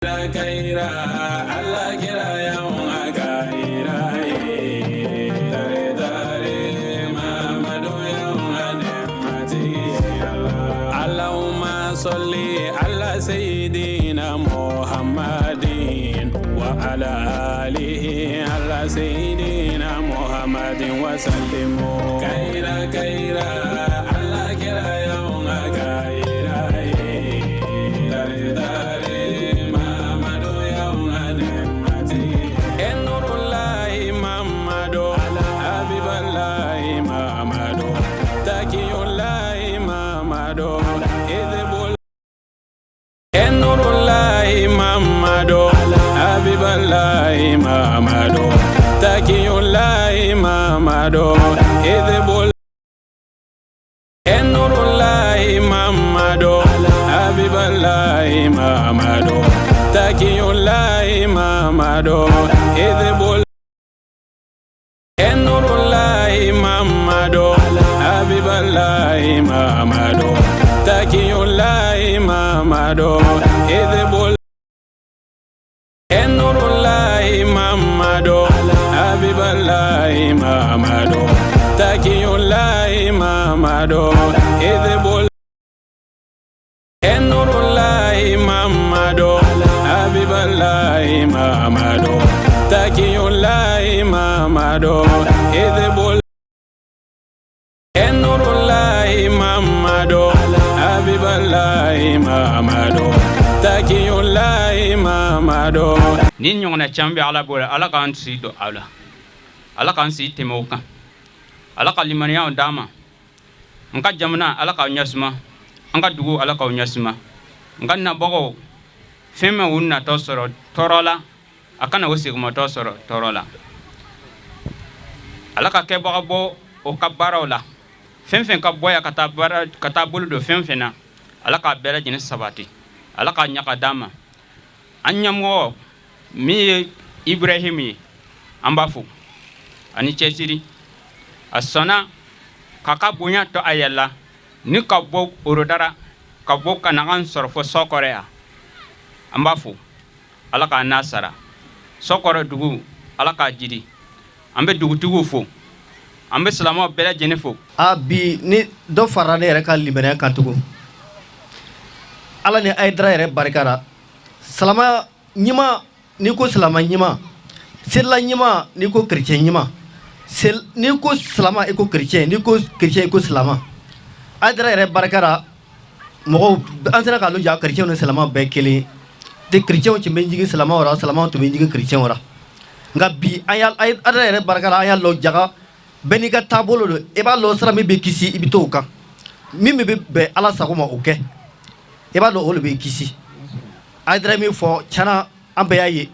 اللهم صل على سيدنا محمد وعلى آله على سيدنا محمد وسلم. كيرا كيرا الله كيرا يوم كيرا داري داري محمد يوم نعمتي نور الله محمد حبيب الله محمد تقي الله محمد إذ نور الله محمد حبيب الله محمد تقي الله محمد إذ نور الله محمد حبيب الله محمد تقي الله محمد إذ نور الله محمد حبيب الله محمد تقي الله محمد إذ نور الله محمد حبيب الله محمد تقي الله محمد إذ نور الله محمد حبيب الله محمد تقي الله محمد إذ نور الله محمد حبيب الله محمد تقي الله محمد. Ni ɲɔgɔnna caman bɛ Ala bolo. Ala k'an si don aw la, Ala k'an si tɛmɛ o kan, Ala ka limaniyaw d'an ma. N ka jamana, Ala k'aw ɲɛsuma. An ka dugu, Ala k'aw ɲɛsuma. N ka nabagaw, fɛn min u natɔ sɔrɔ tɔɔrɔ la, a kana o segimatɔ sɔrɔ tɔɔrɔ la. Ala ka kɛbaga bɔ o ka baaraw la. Fɛn fɛn ka bɔ yan ka taa baara, ka taa bolo don fɛn fɛn na, Ala k'a bɛɛ lajɛlen sabati, Ala k'a ɲaga d'an ma. An ɲɛmɔgɔ min ye Ibrahim ye, an b'a fo ani cɛsiri. A sɔnna k'a ka bonya to a yɛrɛ la ni ka bɔ Orodara ka bɔ ka na an sɔrɔ fo Sɔkɔrɔ yan. An b'a fo, Ala k'a n'a sara. Sɔkɔrɔ dugu, Ala k'a jidi. An bɛ dugutigiw fo, an bɛ silamɛw bɛɛ lajɛlen fo. A bi ni dɔ farala ne yɛrɛ ka limaniya kan tugun, Ala ni Ayidara yɛrɛ barika la. Silama ɲuman, n'i ko silama ɲuman, selila ɲuman, n'i ko kerecɛn ɲuman, n'i ko silama, i ko kerecɛn, n'i ko kerecɛn, i ko silama. Ayidara yɛrɛ barika la, mɔgɔw an sera k'olu ja kerecɛnw ni silama bɛɛ kelen te. Kerecɛnw tun bɛ jigin silamaw ra, silamaw tun bɛ jigin kerecɛnw ra. Nka bi, an y'a Ayidara yɛrɛ barika la, an y'a lɔ jaga bɛɛ n'i ka taabolo don. I b'a lɔ sira min bɛ kisi, i bɛ t'o kan. Min bɛ bɛn Ala sago ma, o kɛ. I b'a dɔn, o de b'i kisi. Ayidara min fɔ tiɲɛna, an bɛɛ y'a ye.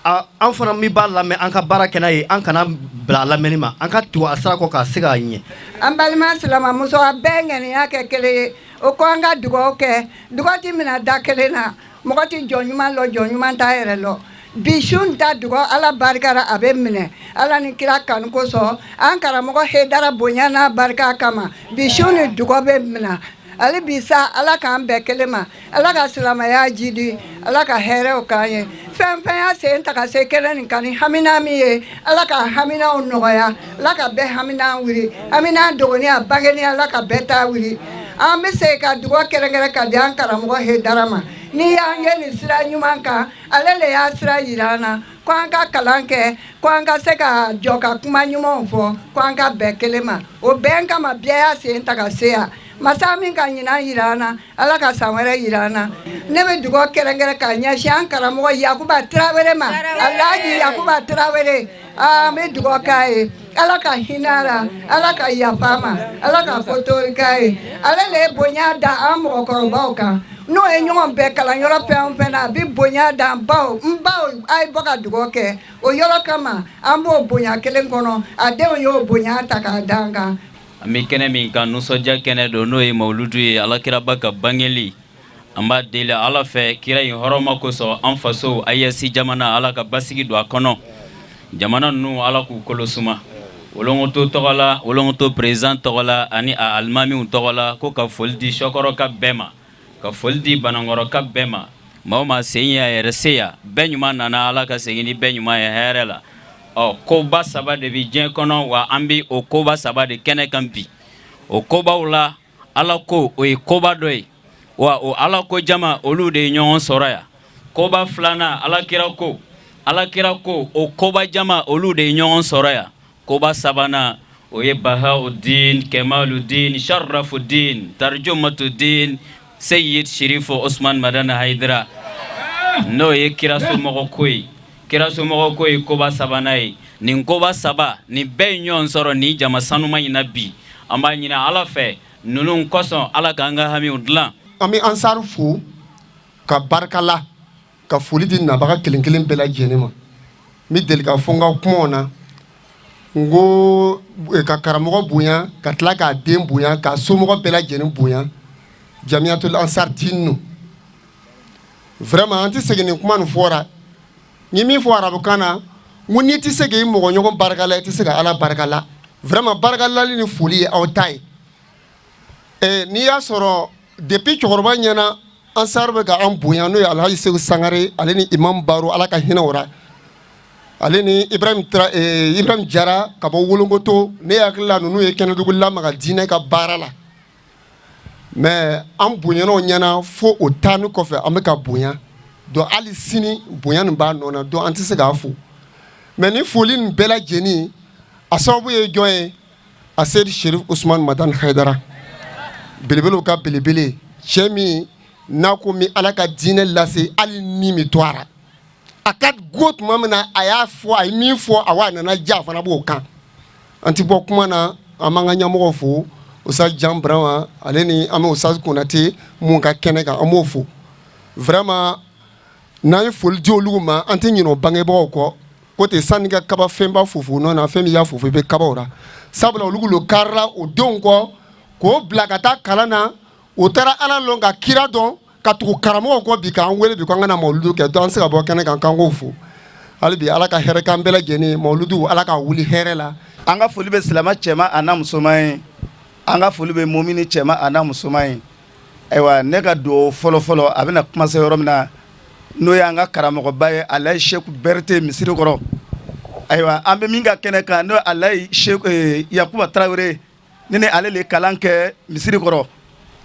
An fana min b'a lamɛn, an ka baara kɛ n'a ye. An kana bila a lamɛnni ma, an ka tugu a sira kɔ k'a se k'a ɲɛ. An balima silamamuso, a bɛɛ ŋaniya kɛ kelen ye. O ko an ka dugawu kɛ. Dugawu ti minɛ da kelen na. Mɔgɔ ti jɔ ɲuman lɔ, jɔ ɲuman t'a yɛrɛ lɔ. Bi su ta dugawu, Ala barikara, a bɛ minɛ Ala ni kira kanu kosɔn. An karamɔgɔ Hedara bonya n'a barika kama, bi su ni dugawu bɛ minɛ hali bi sa. Ala k'an bɛɛ kelen ma, Ala ka silamɛya jidi, Ala ka hɛrɛw k'an ye. Fɛn fɛn y'a sen ta ka se kɛnɛ nin kan ni hamina min ye, Ala ka haminaw nɔgɔya, Ala ka bɛɛ hamina wuli, hamina dɔgɔnin a bangeni, Ala ka bɛɛ ta wuli. An bɛ se ka dugawu kɛrɛnkɛrɛn ka di an karamɔgɔ Hedara ma. N'i y'an ye nin sira ɲuman kan, ale le y'a sira yira an na ko an ka kalan kɛ, ko an ka se ka jɔ ka kuma ɲumanw fɔ, ko an ka bɛn kelen ma. O bɛn kama, bɛɛ y'a sen ta ka se yan. Masa min ka ɲinan yira an na, Ala ka san wɛrɛ yira an na. Ne bɛ dugawu kɛrɛnkɛrɛn ka ɲɛsin an karamɔgɔ Yakuba Tarawele ma, Alhaji Yakuba Tarawele. An bɛ dugawu k'a ye, Ala ka hinɛ a la, Ala ka yafa a ma, Ala ka kotori k'a ye. Ale le ye bonya da an mɔgɔkɔrɔbaw kan. N'o ye ɲɔgɔn bɛɛ kalanyɔrɔ fɛn o fɛn na, a bɛ bonya d'an baw. N baw, a ye bɔ ka dugawu kɛ o yɔrɔ kama. An b'o bonya kelen kɔnɔ, a denw y'o bonya ta k'a d'an kan. An bɛ kɛnɛ min kan, nisɔndiya kɛnɛ don, n'o ye mawuludu ye, Alakiraba ka bangeli. An b'a deli Ala fɛ, kira in hɔrɔma kosɔn, an faso AES jamana, Ala ka basigi don a kɔnɔ. Jamana ninnu, Ala k'u kolo suma. Wolonkoto tɔgɔ la, Wolonkoto président tɔgɔ la ani a alimamiw tɔgɔ la, ko ka foli di Sɔkɔrɔka bɛɛ ma, ka foli di Banankɔrɔka bɛɛ ma. Maa o maa sen y'a yɛrɛ se yan, bɛɛ ɲuman nana, Ala ka segin ni bɛɛ ɲuman ye hɛrɛ la. Ɔ, koba saba de bɛ diɲɛ kɔnɔ wa, an bɛ o koba saba de kɛnɛ kan bi. O kobaw la, Ala ko o ye koba dɔ ye wa, o Ala ko jama, olu de ye ɲɔgɔn sɔrɔ yan. Koba filanan, Alakira ko, Alakira ko, o koba jama, olu de ye ɲɔgɔn sɔrɔ yan. Koba sabanan, o ye Bahauddin Kemaluddin Sharafuddin Tarjumatudin Seyid Sherifu Osman Madani Hayidara, n'o ye kirasomɔgɔ ko ye. Kirasomɔgɔ ko ye koba sabanan ye. Nin koba saba nin bɛɛ ye ɲɔgɔn sɔrɔ nin jama sanuma in na bi. An b'a ɲini Ala fɛ, ninnu kosɔn, Ala k'an ka hamiw dilan. An bɛ Ansar fo ka barika la, ka foli di nabaga kelen kelen bɛɛ lajɛlen ma. N bɛ deli ka fɔ n ka kumaw na, n ko ka karamɔgɔ bonya, ka tila k'a den bonya, k'a somɔgɔ bɛɛ lajɛlen bonya, Jamiyatul Ansar Dine no. Vraiment, an tɛ segin nin kuma nin fɔra ni min fɔ arabukan na, n ko n'i tɛ se k'i mɔgɔ ɲɔgɔn barika la, i tɛ se ka Ala barika la. Vraiment, barikalali ni foli ye aw ta ye. N'i y'a sɔrɔ depuis cɛkɔrɔba ɲɛna, Ansar bɛ ka an bonya, n'o ye Alhaji Seku Sangare, ale ni Imam Baro, Ala ka hinɛ o ra, ale ni Ibrahim Jara ka bɔ Wolonkoto. Ne hakili la, ninnu ye Kɛnɛdugu lamaga diinɛ ka baara la, mais an bonyana o ɲɛna fo o taani kɔfɛ, an bɛ ka bonya. Donc hali sini, bonya nin b'a nɔ na. Donc an tɛ se k'a fo, mais ni foli nin bɛɛ lajɛlen a sababu ye jɔn ye? A Seyidi Sherif Usman Madani Hayidara, belebelew ka belebele, cɛ min n'a ko min Ala ka diinɛ lase, hali ni min to a ra, a ka go tuma min na, a y'a fɔ, a ye min fɔ, a wa a nana ja, a fana b'o kan. An ti bɔ kuma na, an b'an ka ɲɛmɔgɔ fo, Ustaz Jan Burama, ale ni an bɛ Ustaz Konate mun ka kɛnɛ kan, an b'o fo. Vraiment, n'an ye foli di olu ma, an tɛ ɲinɛ o bangebagaw kɔ ko ten. Sanni ka kaba fɛnba fofo nɔ na, fɛn min y'a fofo, i bɛ kaba o la, sabula olu lo karila o denw kɔ k'o bila ka taa kalan na. O taara Ala lɔn ka kira dɔn, ka tugu karamɔgɔw kɔ bi, k'an wele bi k'an ka na mawuludu kɛ. Donc an tɛ se ka bɔ kɛnɛ kan k'an k'o fo. Hali bi, Ala ka hɛrɛ k'an bɛɛ lajɛlen. Mawuludu, Ala k'a wuli hɛrɛ la. An ka foli bɛ silamɛ cɛman a n'a musoman ye. An ka foli bɛ mumini cɛman a n'a musoman ye. Ayiwa, ne ka dugawu fɔlɔ fɔlɔ, a bɛna kuma se yɔrɔ min na, n'o y'an ka karamɔgɔba ye, Alayi Seku Berete misiri kɔrɔ. Ayiwa, an bɛ min ka kɛnɛ kan, n'o ye Alayi Seku Yakuba Tarawele, ne ni ale le kalan kɛ misiri kɔrɔ.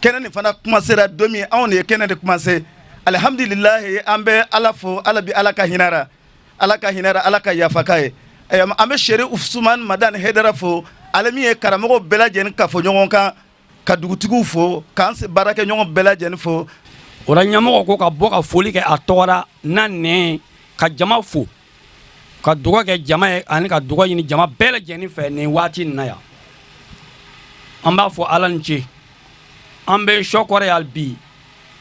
Kɛnɛ nin fana kuma sera don min, anw de ye kɛnɛ de kuma se. Alihamdulilayi, an bɛ Ala fo. Ala bi Ala ka hinɛ, Ala ka hinɛ, Ala ka yafa k'a ye. An bɛ Seri Usumani Madani Hayidara fo, ale min ye karamɔgɔ bɛɛ lajɛlen ka fɔ ɲɔgɔn kan, ka dugutigiw fo, k'an baarakɛ ɲɔgɔn bɛɛ lajɛlen fo. O la, ɲɛmɔgɔ ko ka bɔ ka foli kɛ a tɔgɔ la n'a nɛ, ka jama fo, ka duga kɛ jama ye, ani ka duga ɲini jama bɛɛ lajɛlen fɛ nin waati nin na yan. An b'a fɔ Ala ni ce. An bɛ Sɔkɔrɔ yan bi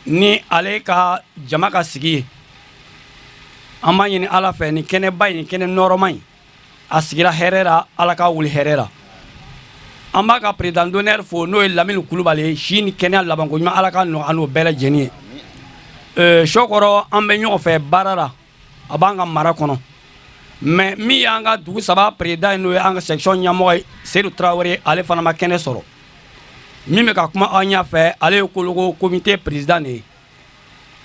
ni ale ka jama ka sigi ye. An b'a ɲini Ala fɛ, ni kɛnɛba in, kɛnɛ nɔrɔma in, a sigira hɛrɛ la, Ala ka wuli hɛrɛ la. An b'a ka président d'honneur fo, n'o ye Lamini Kulubali ye. Si ni kɛnɛya labanko ɲuman, Ala ka nɔgɔya n'o bɛɛ lajɛlen ye. Sɔkɔrɔ, an bɛ ɲɔgɔn fɛ baara la, a b'an ka mara kɔnɔ, mais min y'an ka dugu saba président ye, n'o ye an ka section ɲɛmɔgɔ ye, Seydou Tarawele, ale fana ma kɛnɛ sɔrɔ. Min bɛ ka kuma aw ɲɛfɛ, ale ye Koloko comité président de ye.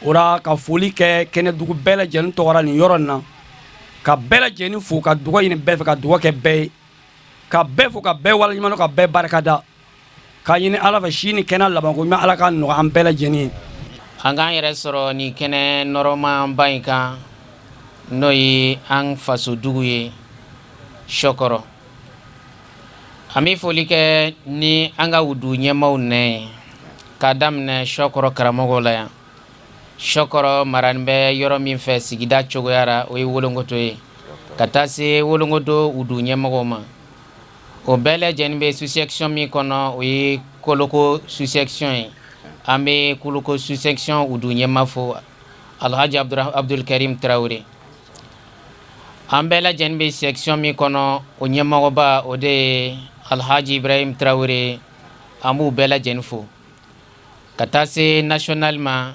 O la, ka foli kɛ Kɛnɛdugu bɛɛ lajɛlen tɔgɔ la nin yɔrɔ in na, ka bɛɛ lajɛlen fo, ka dugawu ɲini bɛɛ fɛ, ka dugawu kɛ bɛɛ ye, ka bɛɛ fo, ka bɛɛ waleɲuman, ka bɛɛ barikada, k'a ɲini Ala fɛ, si ni kɛnɛ labanko ɲuman, Ala ka nɔgɔya an bɛɛ lajɛlen ye. An k'an yɛrɛ sɔrɔ nin kɛnɛ nɔrɔmanba in kan, n'o ye an fasodugu ye, Sɔkɔrɔ. An bɛ foli kɛ ni an ka wudu ɲɛmaw nɛ ye, k'a daminɛ Sɔkɔrɔ karamɔgɔw la yan. Sɔkɔrɔ maranin bɛ yɔrɔ min fɛ sigida cogoya ra, o ye Wolonkoto ye, ka taa se Wolonkoto wudu ɲɛmɔgɔw ma. O bɛɛ lajɛlen bɛ sous-section min kɔnɔ, o ye Koloko sous-section ye. An bɛ Koloko sous-section wudu ɲɛma fo, Alhaji Abdulkarim Tarawele. An bɛɛ lajɛlen bɛ section min kɔnɔ, o ɲɛmɔgɔba, o de ye Alhaji Ibrahim Tarawele. An b'u bɛɛ lajɛlen fo, ka taa se national ma,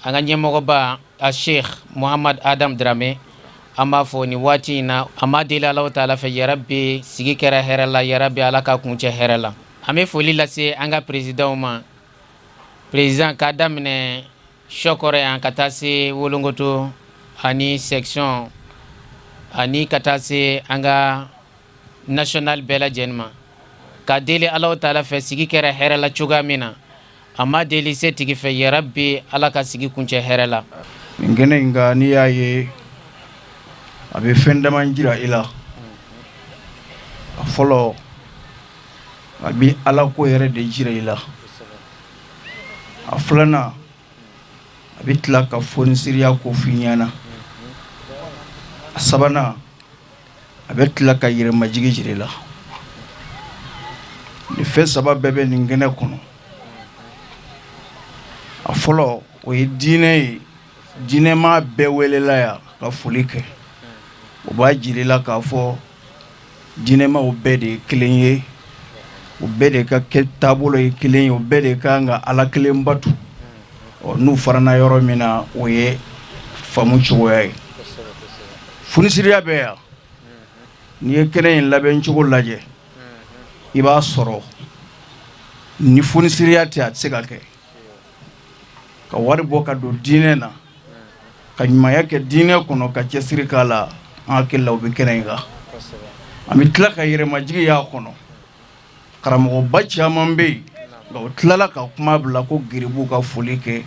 an ka ɲɛmɔgɔba, a Sheikh Muhammad Adam Drame. An b'a fɔ nin waati in na, an b'a deli Ala taala fɛ, yarabi, sigi kɛra hɛrɛ la, yarabi, Ala ka kuncɛ hɛrɛ la. An bɛ foli lase an ka présidentw ma, président k'a daminɛ Sɔkɔrɔ yan ka taa se Wolongoto ani section ani ka taa se an ka national bɛɛ lajɛlen ma, ka deli Alahu taala fɛ, sigi kɛra hɛrɛ la cogoya min na, an b'a deli setigi fɛ, yarabi Ala ka sigi kuncɛ hɛrɛ la. Nin kɛnɛ in kan, n'i y'a ye, a bɛ fɛn dama jira i la. A fɔlɔ, a bɛ Ala ko yɛrɛ de jira i la. A filanan, a bɛ tila ka fonisiriya ko f'i ɲɛna. A sabanan, a bɛ tila ka yɛrɛmajigi jira i la. Nin fɛn saba bɛɛ bɛ nin kɛnɛ kɔnɔ. A fɔlɔ, o ye diinɛ ye. Diinɛmaa bɛɛ welela yan ka foli kɛ. O b'a jira i la k'a fɔ diinɛmaw bɛɛ de ye kelen ye, u bɛɛ de ka kɛ taabolo ye kelen ye, u bɛɛ de ka kan ka Ala kelen bato. Ɔ, n'u farana yɔrɔ min na, o ye faamu cogoya ye. Fonisiriya bɛ yan. N'i ye kɛnɛ in labɛncogo lajɛ, i b'a sɔrɔ ni fonisiriya tɛ, a tɛ se ka kɛ. Ka wari bɔ ka don diinɛ na, ka ɲumanya kɛ diinɛ kɔnɔ, ka cɛsiri k'a la, an hakili la o bɛ kɛnɛ in kan. An bɛ tila ka yɛrɛmajigi y'a kɔnɔ. Karamɔgɔba caman bɛ yen, nka u tilala ka kuma bila ko geribuw ka foli kɛ.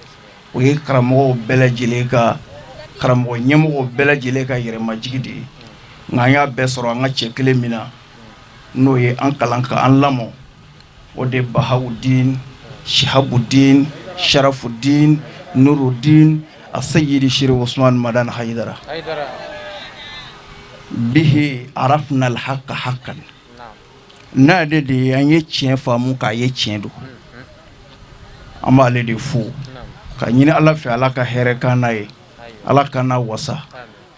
O ye karamɔgɔw bɛɛ lajɛlen ka, karamɔgɔ ɲɛmɔgɔw bɛɛ lajɛlen ka yɛrɛmajigi de ye. Nka an y'a bɛɛ sɔrɔ an ka cɛ kelen min na, n'o ye an kalan ka an lamɔ, o de Bahawudin Shihabudin Sharafudin Nurudin Asayidi Sherif Usman Madani Hayidara. Bihi arafna alhaqa hakan, n'ale de ye an ye tiɲɛ faamu k'a ye tiɲɛ don. An b'ale de fo ka ɲini Ala fɛ, Ala ka hɛrɛ k'an n'a ye, Ala k'an n'a wasa.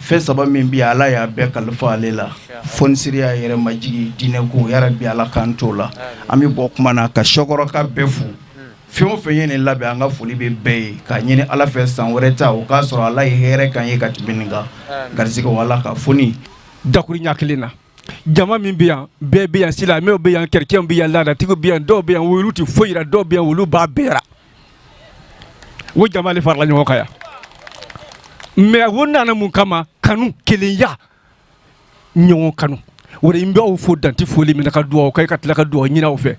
Fɛn saba min bɛ Ala y'a bɛɛ kalifa ale la, fonisiriya, yɛrɛmajigi, diinɛ ko, yarabi Ala k'an t'o la. An bɛ bɔ kuma na ka Sɔkɔrɔka bɛɛ fo. Fɛn o fɛn ye nin labɛn, an ka foli bɛ bɛɛ ye, k'a ɲini Ala fɛ san wɛrɛ ta o k'a sɔrɔ Ala ye hɛrɛ k'an ye ka tɛmɛ nin kan. Garisɛgɛw Ala ka foni dakuruɲa kelen na. Jama min bɛ yan, bɛɛ bɛ yan, silamɛw bɛ yan, chrétienw bɛ yan, laadatigiw bɛ yan, dɔw bɛ yan olu tɛ foyi la, dɔw bɛ yan olu b'a bɛɛ la. O jama de farala ɲɔgɔn kan yan. Mais o nana mun kama? Kanu, kelenya, ɲɔgɔn kanu. O de n bɛ aw fo danti foli min na, ka dugawu kɛ, ka tila ka dugawu ɲini aw fɛ,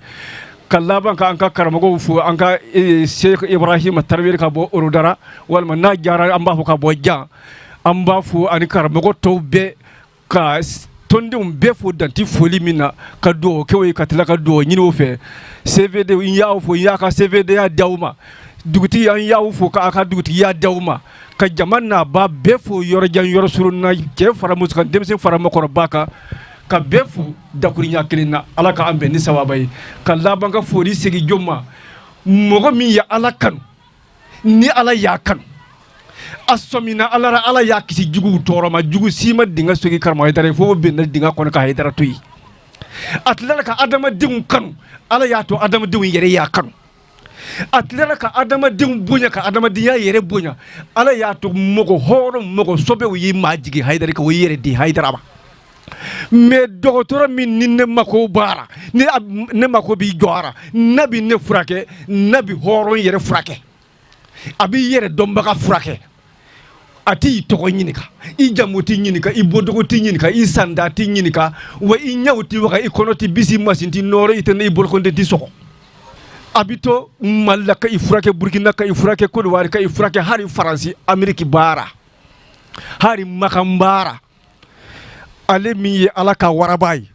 ka laban ka an ka karamɔgɔw fo, an ka Sheikh Ibrahima Tarawele ka bɔ Orodara, walima n'a jara an b'a fɔ ka bɔ Jan, an b'a fo ani karamɔgɔ tɔw bɛɛ, ka tɔndenw bɛɛ fo danti foli min na, ka dugawu kɛ ye, ka tila ka dugawu ɲini o fɛ. CVD, n y'aw fo, n y'a ka CVDya di aw ma. Dugutigi, an y'aw fo k'a ka dugutigiya di aw ma, ka jama naba bɛɛ fo, yɔrɔ jan yɔrɔ surun na, cɛ fara muso kan, denmisɛn fara makɔrɔba kan, ka bɛɛ fo dakuruɲa kelen na. Ala k'an bɛn ni sababa ye. Ka laban ka foli segin jɔn ma? Mɔgɔ min ye Ala kanu, ni Ala y'a kanu, a sɔmina Ala la, Ala y'a kisi juguw tɔɔrɔ ma. Jugu si ma dingɛ sɔgi karamɔgɔ Hayidara ye fo binna dingɛ kɔnɔ ka Hayidara to yen. A tilala ka adamadenw kanu, Ala y'a to adamadenw yɛrɛ y'a kanu. A tilala ka adamadenw bonya, ka adamadenya yɛrɛ bonya, Ala y'a to mɔgɔ hɔrɔn, mɔgɔ sɔbɛw y'i majigin Hayidara kan, o yɛrɛ di Hayidara ma. Mais dɔgɔtɔrɔ min ni ne mako b'a la, ni ne mako b'i jɔ a la, n'a bɛ ne furakɛ, n'a bɛ hɔrɔn yɛrɛ furakɛ, a b'i yɛrɛ dɔnbaga furakɛ, a t'i tɔgɔ ɲininka, i jamu t'i ɲininka, i bɔdogo t'i ɲininka, i sanda t'i ɲininka, wa i ɲɛw t'i waga, i kɔnɔ t'i bisi, masin t'i nɔɔrɔ, i tɛ i bolokonden t'i sɔgɔ. A bɛ to Mali la ka i furakɛ, Burukina ka i furakɛ, Kodowari ka i furakɛ, hali Faransi, Ameriki baara, hali Makan baara. Ale min ye Ala ka waraba ye,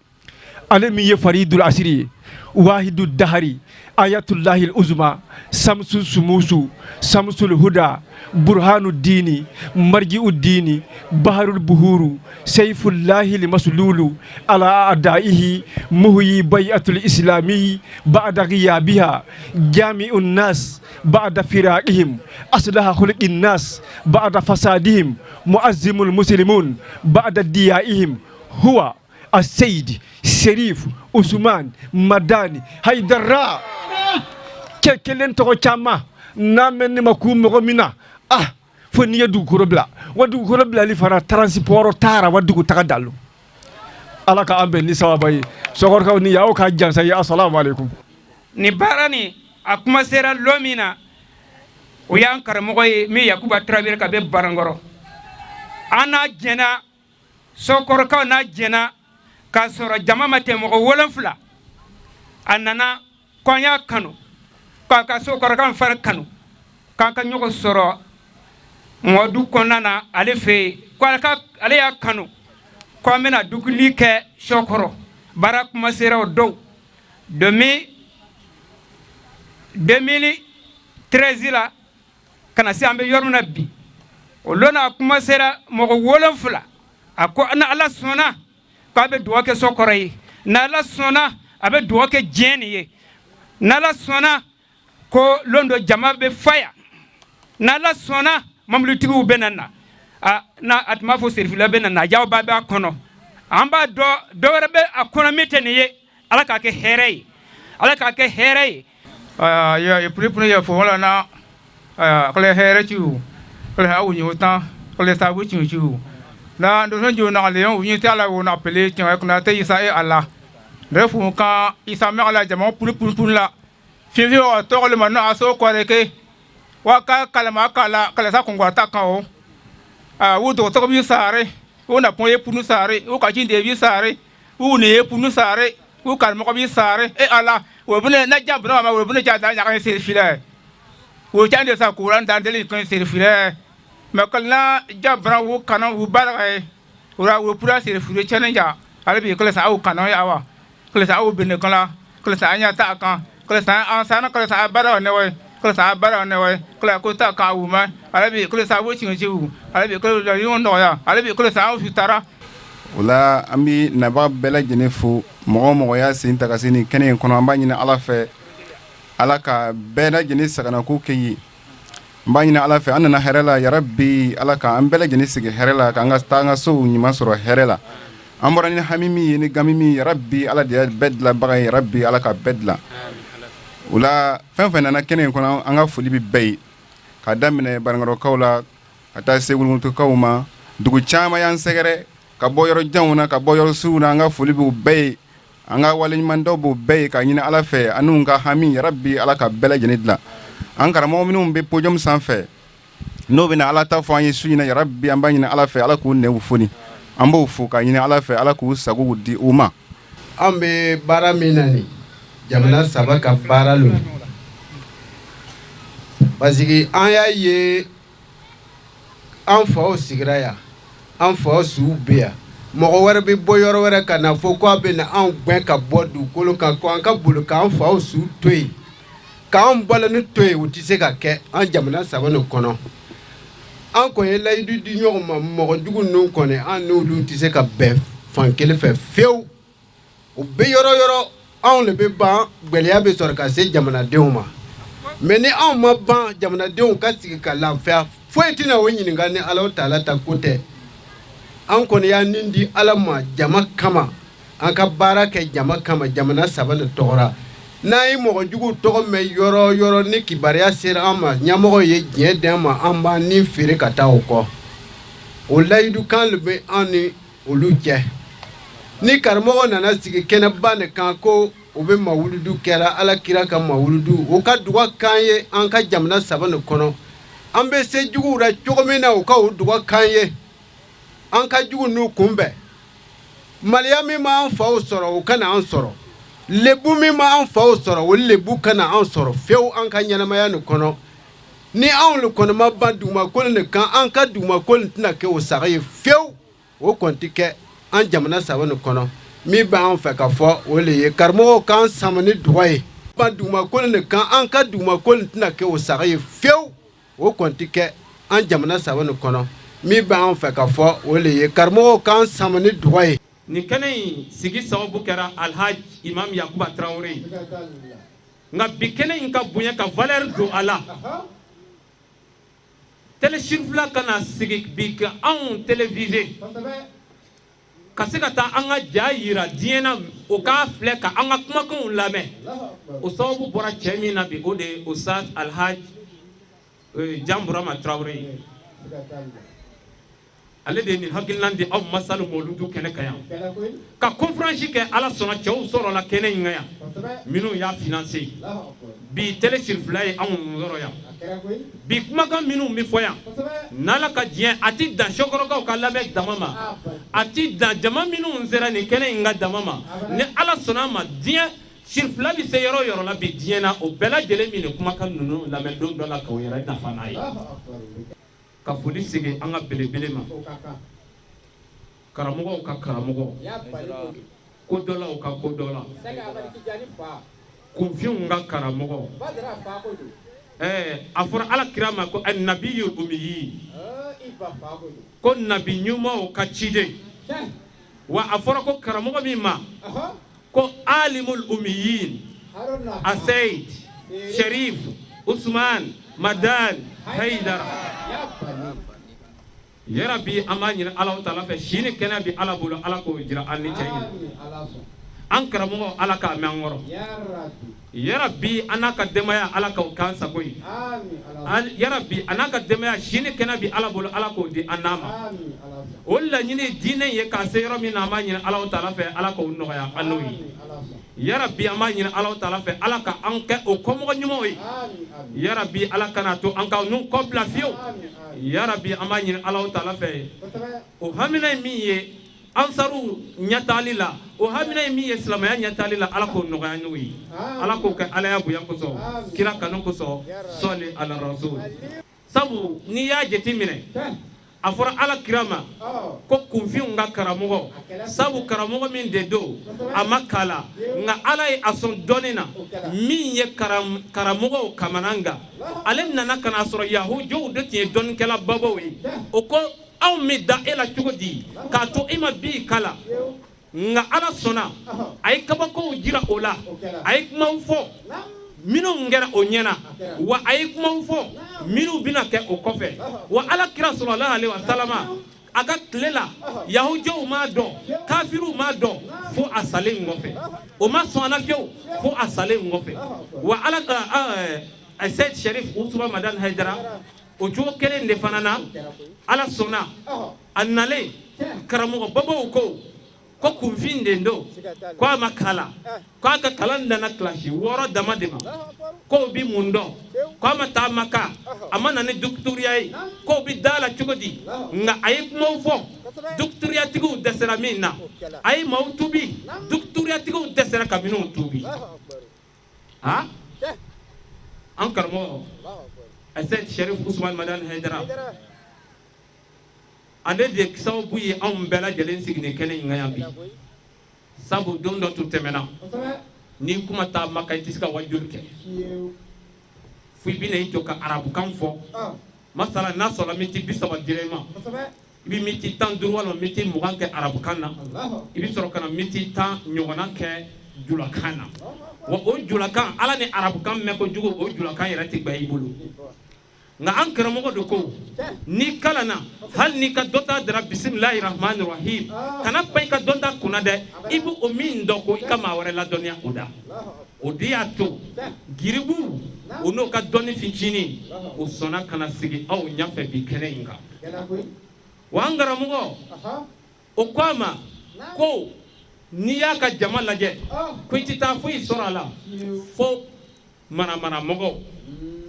ale min ye faridul asiri ye, wahidu dahari, ayatullahil uzma, samsu sumusu, samsul huda, burhanu dini, marji'u dini, baharul buhuru, seifullahi maslulu ala adaihi, muhyi bai'atul islami ba'da ghiyabiha, jami'un nas ba'da firaqihim, aslaha khuluqin nas ba'da fasadihim, muazzimul muslimun ba'da diyaihim, huwa aseyidi Serif Usman Madani Hayidara. Cɛ kelen tɔgɔ caman n'a mɛn ne ma k'u mɔgɔ min na, ah, fo n'i ye dugukolo bila, wa dugukolo bilali fana transport taara, wa dugu taga dalu. Ala ka an bɛn ni sababa ye. Sɔkɔrɔkaw ni y'aw ka jansa ye. Asalamu aleykum. Nin baara nin, a kuma sera lon min na, O y'an karamɔgɔ ye min Yakuba Tarawele ka bɛ Banankɔrɔ. An n'a jɛnna, Sɔkɔrɔkaw n'a jɛnna k'a sɔrɔ jama ma tɛ mɔgɔ 7. A nana ko an y'a kanu, k'a ka Sɔkɔrɔkaw fana kanu, k'an ka ɲɔgɔn sɔrɔ mɔdu kɔnɔna na ale fɛ yen, ko ale y'a kanu ko an bɛna duguli kɛ Sɔkɔrɔ. Baara kuma sera o don 2013 la ka na se an bɛ yɔrɔ min na bi. O lon a kuma sera mɔgɔ 7. A ko ni Ala sɔnna k'a bɛ dugawu kɛ Sɔkɔrɔ ye, n'Ala sɔnna a bɛ dugawu kɛ diɲɛ nin ye, n'Ala sɔnna ko lon dɔ jama bɛ fa yan, n'Ala sɔnna mɔbilitigiw bɛ na na a n'a a tun b'a fɔ serifila bɛ na na jawba b'a kɔnɔ. An b'a dɔn dɔ wɛrɛ bɛ a kɔnɔ min tɛ nin ye. Ala k'a kɛ hɛrɛ ye, Ala k'a kɛ hɛrɛ ye. Ya puni ya fo wala na kale hɛrɛ ciu kale ha u tan kale sabu ciu ciu na ndo son ju na le u ni ta la wo na pele tiɲɛ kuna te isa e ala re fu kan isa me ala jama puni puni puni la fifi o tɔgɔ le ma na aso kɔrɛ ke wa ka kalama kala kala sa kongwa ta kan o a wo dɔgɔtɔrɔ bi sare wo na pɔn ye punu sare wo ka jinde bi sare wo ne ye punu sare wo karamɔgɔ bi sare e ala wo bene na jabra ma wo bene ja da ɲaga seri filɛ wo can de sa kuran dan deli kan seri filɛ mɛ kala jabra wo kana wo baara ye wo wo pura seri filɛ cɛnɛ ja ale bi kala sa aw kana ya wa kala sa aw bene kala kala sa anya ta kan kala sa an sana kala sa baara ne wa kala sa baara ne wa kala ko ta ka wu ma ale bi kala sa wo cin ci wu ale bi kala da yon nɔgɔya ale bi kala sa aw sutara. O la an bɛ naba bɛɛ lajɛlen fo. Mɔgɔ mɔgɔ y'a sen ta ka se nin kɛnɛ in kɔnɔ, an b'a ɲini Ala fɛ, Ala ka bɛɛ lajɛlen saganako kɛ ye. N b'a ɲini Ala fɛ, an nana hɛrɛ la, yarabi Ala ka an bɛɛ lajɛlen sigi hɛrɛ la, k'an ka taa an ka sow ɲuman sɔrɔ hɛrɛ la. An bɔra ni hami min ye, ni gami min, yarabi Ala de ye bɛɛ dilanbaga ye, yarabi Ala ka bɛɛ dilan. O la fɛn fɛn nana kɛnɛ in kɔnɔ, an ka foli bɛ bɛɛ ye, ka daminɛ Banankɔrɔkaw la ka taa Segukaw ma. Dugu caman y'an sɛgɛrɛ ka bɔ yɔrɔ janw na, ka bɔ yɔrɔ suw na. An ka foli b'u bɛɛ ye, an ka waleɲumandɔw b'u bɛɛ ye, ka ɲini Ala fɛ an'u ka hami, yarabi Ala ka bɛɛ lajɛlen dilan. An karamɔgɔ minnu bɛ podium sanfɛ, n'o bɛna Ala ta fɔ an ye su in na, yarabi an b'a ɲini Ala fɛ, Ala k'u nɛw foni. An b'o fo ka ɲini Ala fɛ, Ala k'u sagow di u ma. An bɛ baara min na nin, jamana saba ka baara lo, parce que an y'a ye an faw sigira yan, an faw suw bɛ yan. Mɔgɔ wɛrɛ bɛ bɔ yɔrɔ wɛrɛ ka na fɔ ko a bɛ na anw gɛn ka bɔ dugukolo kan, ko an ka boli k'an faw su to yen, k'an balani to yen. O tɛ se ka kɛ an jamana saba nin kɔnɔ. An kɔni ye layidu di ɲɔgɔn ma. Mɔgɔ jugu ninnu kɔni, an n'olu tɛ se ka bɛn fan kelen fɛ fiyewu. O bɛ yɔrɔ yɔrɔ, anw de bɛ ban, gɛlɛya bɛ sɔrɔ ka se jamanadenw ma. Mɛ ni anw ma ban, jamanadenw ka sigi ka lafiya, foyi tɛna o ɲininka ni Ala taala ta ko tɛ. An kɔni y'a nin di Ala ma jama kama, an ka baara kɛ jama kama, jamana saba de tɔgɔra. N'an ye mɔgɔ jugu tɔgɔ mɛn yɔrɔ yɔrɔ, ni kibaruya sera an ma, ɲɛmɔgɔ ye diɲɛ d'an ma, an b'an ni feere ka taa o kɔ. O layidukan de bɛ an ni olu cɛ. Ni karamɔgɔ nana sigi kɛnɛba de kan ko o bɛ mawuludu kɛra Ala kira ka mawuludu, o ka duga kan ye an ka jamana saba nin kɔnɔ. An bɛ se juguw la cogo min na, o ka o duga kan ye an ka jugu n'u kunbɛn. Maliya min m'an faw sɔrɔ, o kana an sɔrɔ. Lebu min m'an faw sɔrɔ, o lebu kana an sɔrɔ fiyewu an ka ɲɛnamaya nin kɔnɔ. Ni anw le kɔni ma ban dugumakolo nin kan, an ka dugumakolo nin tɛna kɛ o saga ye fiyewu. O kɔni tɛ kɛ an jamana saba nin kɔnɔ. Min bɛ an fɛ ka fɔ, o le ye karamɔgɔw k'an sama ni duga ye. Ban dugumakolo nin kan, an ka dugumakolo nin tɛna kɛ o saga ye fiyewu. O kɔni tɛ kɛ an jamana saba nin kɔnɔ. Min bɛ an fɛ ka fɔ, o le ye karamɔgɔw k'an sama ni duga ye. Nin kɛnɛ in sigi sababu kɛra Alhaji Imam Yakuba Tarawele ye. Nka bi kɛnɛ in ka bonya ka valeur don a la, Télé Sirifila ka na sigi bi ka anw téléviser, ka se ka taa an ka ja yira diɲɛ na, o k'a filɛ ka an ka kumakanw lamɛn, o sababu bɔra cɛ min na bi, o de ye Ustaz Alhaji Jan Burama Tarawele ye. Ale de ye nin hakilina di aw masalu mɔludu kɛnɛ kan yan ka conférence kɛ. Ala sɔnna, cɛw sɔrɔla kɛnɛ in kan yan minnu y'a financé. Bi Télé Sirifila ye anw yɔrɔ yan. Bi kumakan minnu bɛ fɔ yan, n'Ala ka diɲɛ, a ti dan Sɔkɔrɔkaw ka lamɛn dama ma, a ti dan jama minnu sera nin kɛnɛ in ka dama ma. Ni Ala sɔnna a ma, diɲɛ sirifila bɛ se yɔrɔ o yɔrɔ la bi diɲɛ na, o bɛɛ lajɛlen bɛ nin kumakan ninnu lamɛn don dɔ la k'o yɛrɛ nafa n'a ye. Ka foli segin an ka belebele ma, karamɔgɔw ka karamɔgɔ, kodɔnlaw ka kodɔnla, kunfinw ka karamɔgɔ. Ɛɛ, a fɔra Ala kira ma ko nabiyu umiyi, ko nabi ɲumanw ka ciden. Wa a fɔra ko karamɔgɔ min ma ko alimul umiyin, Aseyid Sherif Usman Madan Haidara. Yarabi, an b'a ɲini Ala taala fɛ, si ni kɛnɛ bɛ Ala bolo, Ala k'o jira an ni cɛ in. An karamɔgɔ, Ala k'a mɛn an kɔrɔ. Yarabi, an n'a ka denbaya, Ala k'o k'an sago ye. Yarabi, a n'a ka denbaya, si ni kɛnɛ bɛ Ala bolo, Ala k'o di an n'a ma. O laɲini diinɛ ye k'a se yɔrɔ min na, an b'a ɲini Ala taala fɛ, Ala k'o nɔgɔya an n'o ye. Yarabi, an b'a ɲini Ala taala fɛ, Ala ka an kɛ o kɔmɔgɔ ɲumanw ye. Yarabi, Ala kana to an ka ninnu kɔ bila fiyewu. Yarabi, an b'a ɲini Ala taala fɛ, o hamina ye min ye ansaru ɲɛtaali la, o hamina ye min ye silamɛya ɲɛtaali la, Ala k'o nɔgɔya n'o ye. Ala k'o kɛ Alaya bonya kosɔn, kira kanu kosɔn. Sɔli ala rasul. Sabu n'i y'a jate minɛ, a fɔra Ala kira ma ko kunfinw ka karamɔgɔ, sabu karamɔgɔ min de don, a ma kalan, nka Ala ye a sɔn dɔnni na min ye karamɔgɔw kamana kan. Ale nana ka n'a sɔrɔ yahudiw de tun ye dɔnnikɛla babaw ye. O ko anw bɛ da e la cogo di k'a to e ma bi kalan? Nka Ala sɔnna, a ye kabakow jira o la, a ye kumaw fɔ minnu kɛra o ɲɛna, wa a ye kumaw fɔ minnu bɛna kɛ o kɔfɛ. Wa Ala kira sɔlɔlahu alaihi wa salama a ka tile la, yahudiw m'a dɔn, kafiriw m'a dɔn fo a salen kɔfɛ. O ma sɔn a la fiyewu fo a salen kɔfɛ. Wa Ala Seyid Sherif Usman Madani Hayidara, o cogo kelen de fana na, Ala sɔnna a nalen, karamɔgɔ babaw ko kunfin de don, ko a ma kalan, ko a ka kalan danna kilasi 6 dama de ma, k'o bi mun dɔn, ko a ma taa Maka, a ma na ni dɔkitɛriya ye, k'o bi da la cogo di? Nka a ye kumaw fɔ dɔkitɛriyatigiw dɛsɛra min na, a ye maaw tubi dɔkitɛriyatigiw dɛsɛra ka minnu tubi. Ha, an karamɔgɔ Seyid Sherif Usman Madani Hayidara, ale de sababu ye anw bɛɛ lajɛlen sigi nin kɛnɛ in kan yan bi. Sabu don dɔ tun tɛmɛna, n'i kuma taa Maka, i tɛ se ka wajuli kɛ fo i bɛna i jɔ ka arabukan fɔ. Masala, n'a sɔrɔ miniti 30 dira i ma, i bɛ miniti 15 walima miniti 20 kɛ arabukan na, i bɛ sɔrɔ ka na miniti 10 ɲɔgɔnna kɛ julakan na. Wa o julakan, Ala ni arabukan mɛn kojugu, o julakan yɛrɛ tɛ gbɛ i bolo. Nka an karamɔgɔ de ko n'i kalanna, hali n'i ka dɔnta dara bisimilahi rahmani rahim, kana pan i ka dɔnta kunna dɛ, i bɛ o min dɔn ko i ka maa wɛrɛ ladɔnniya o da. O de y'a to giribu o n'o ka dɔnni fitinin, o sɔnna ka na sigi aw ɲɛfɛ bi kɛnɛ in kan. Wa an karamɔgɔ o ko a ma ko n'i y'a ka jama lajɛ, ko i tɛ taa foyi sɔrɔ a la fo manamanamɔgɔw,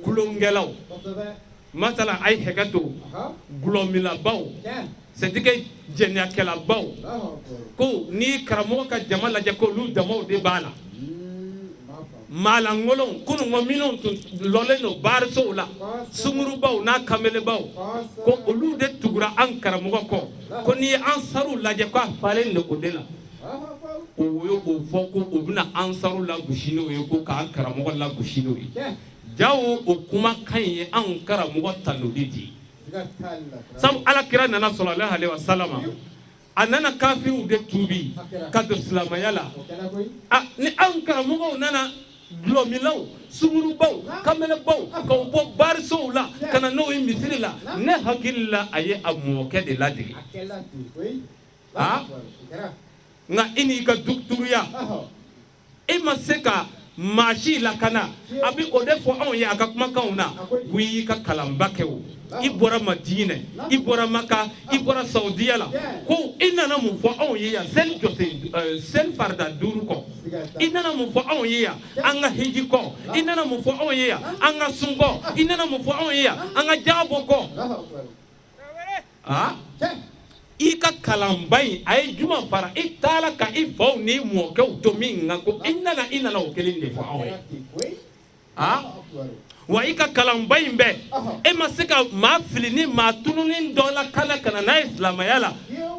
tulonkɛlaw, masala a ye hakɛ to, gulɔmilabaw, c'est-à-dire jɛnɛyakɛlabaw. Ko n'i karamɔgɔ ka jama lajɛ, ko olu jamaw de b'a la, maalankolonw, kununko minnu tun lɔlen don baarisow la, sungurubaw n'a kamelebaw, ko olu de tugura an karamɔgɔ kɔ. Ko n'i ye ansaruw lajɛ, ko a falen don o de la. O ye o fɔ ko u bɛna ansaru lagosi n'o ye, ko k'an karamɔgɔ lagosi n'o ye. Jawo o kumakan in ye anw karamɔgɔ tanuli de ye. Sabu Ala kira nana sɔlɔlahu alaihi wa salama, a nana kafiriw de tuubi ka don silamɛya la. A ni anw karamɔgɔw nana dulɔmilaw, sungurubaw, kamelebaw k'o bɔ baarisow la ka na n'o ye misiri la, ne hakili la a ye a mɔkɛ de ladege. Nka i n'i ka dɔkitɛriya, e ma se ka maa si lakana. A bɛ o de fɔ anw ye a ka kumakanw na ko i y'i ka kalanba kɛ, o i bɔra Madinɛ, i bɔra Maka, i bɔra Saudiya la, ko i nana mun fɔ anw ye yan seli jɔsen, seli farida duuru kɔ? I nana mun fɔ anw ye yan an ka hiji kɔ? I nana mun fɔ anw ye yan an ka sun kɔ? I nana mun fɔ anw ye yan an ka jaga bɔ kɔ? Aa, i ka kalanba in, a ye juma fara i taara ka i faw ni mɔkɛw to min kan, ko i nana o kelen de fɔ anw ye. Aa, wa i ka kalanba in bɛɛ, e ma se ka maa fili ni maa tununin dɔ la kana ka na n'a ye silamɛya la,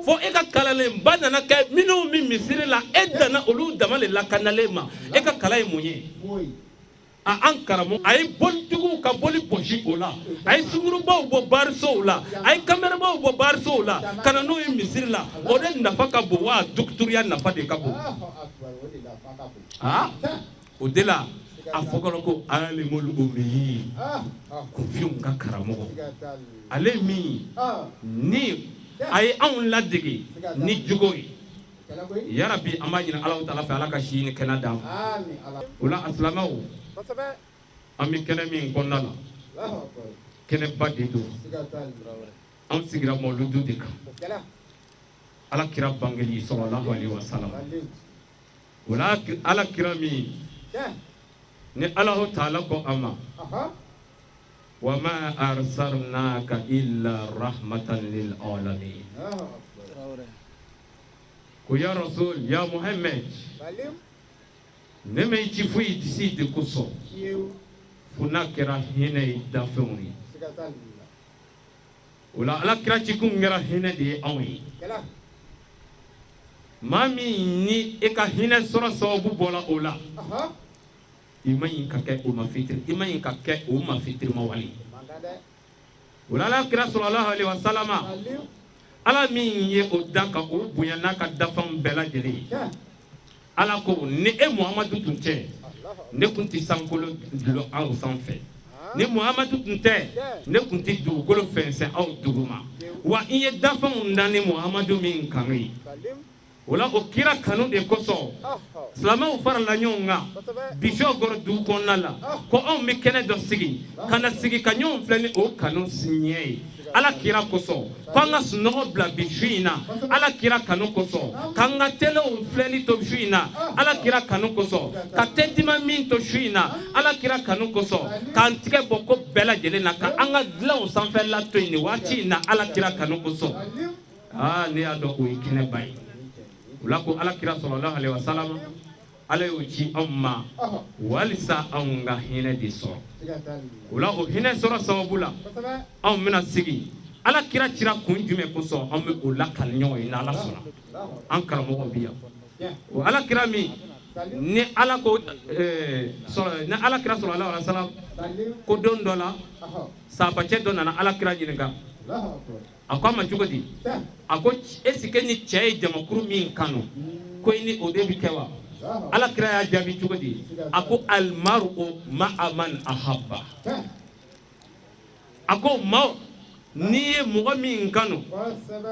fo e ka kalanlenba nana kɛ minnu bɛ misiri la, e danna olu dama de lakanalen ma. E ka kalan ye mun ye? A an karamɔgɔ, a ye bolitigiw ka boli bɔsi o la, a ye sungurubaw bɔ baarisow la, a ye kamerabaw bɔ baarisow la ka na n'o ye misiri la. O de nafa ka bon wa dɔgɔtɔrɔya nafa de ka bon? Aa, o de la a fɔ ko alimul ummiyi, kunfinw ka karamɔgɔ, ale min ni a ye anw ladege ni jogo ye. Yarabi, an b'a ɲini Ala taala fɛ, Ala ka si ni kɛnɛ d'an ma. O la, a silamɛw, an bɛ kɛnɛ min kɔnɔna la, kɛnɛba de don. An sigira mɔludu de kan, Ala kira bangeli sallallahu alaihi wasallam. O la, Ala kira min ni Alahu taala ko a ma: wa ma arsalnaka illa rahmatan lil alamin. Ko ya Rasul, ya Muhammad, ne ma i ci foyi si de kosɔn fo n'a kɛra hinɛ ye dafɛnw ye. O la, Ala kira cikun kɛra hinɛ de ye anw ye. Maa min ni e ka hinɛ sɔrɔ sababu bɔra o la, i ma ɲi ka kɛ o ma fitiri, i ma ɲi ka kɛ o ma fitiri ma wale. O la, Ala kira sallallahu alaihi wasallam, Ala min ye o da ka o bonya n'a ka dafɛnw bɛɛ lajɛlen ye, Ala ko: ni e Muhamadu tun tɛ, ne tun tɛ sankolo dulon aw sanfɛ. Ni Muhamadu tun tɛ, ne tun tɛ dugukolo fɛnsɛn aw duguma. Wa i ye dafɛnw da ni Muhamadu min kanu ye. O la, o kira kanu de kosɔn, silamɛw farala ɲɔgɔn kan Bisokɔrɔ dugu kɔnɔna la, ko anw bɛ kɛnɛ dɔ sigi ka na sigi ka ɲɔgɔn filɛ ni o kanu ɲɛ ye Ala kira kosɔn, ko an ka sunɔgɔ bila bi su in na Ala kira kanu kosɔn, k'an ka telew filɛli to su in na Ala kira kanu kosɔn, ka tɛntima min to su in na Ala kira kanu kosɔn, k'an tigɛ bɔ ko bɛɛ lajɛlen na, ka an ka dilanw sanfɛla to yen nin waati in na Ala kira kanu kosɔn. Aa, ne y'a dɔn o ye kɛnɛba ye. O la, ko Ala kira sallallahu alaihi wasallam, Ala y'o ci anw ma walisa anw ka hinɛ de sɔrɔ. O la, o hinɛ sɔrɔ sababu la, anw bɛna sigi Ala kira cira kun jumɛn kosɔn, an bɛ o lakali ɲɔgɔn ye n'Ala sɔnna. An karamɔgɔ bi yan. O Ala kira min ni Ala ko sɔrɔ, ni Ala kira sallallahu alaihi wasallam ko don dɔ la, sahabacɛ dɔ nana Ala kira ɲininka. A ko a ma cogo di? A ko: est ce que ni cɛ ye jamakuru min kanu, ko i ni o de bɛ kɛ wa? Ala kira y'a jaabi cogo di? A ko: almaru ma'a man ahabba. A ko maaw, n'i ye mɔgɔ min kanu,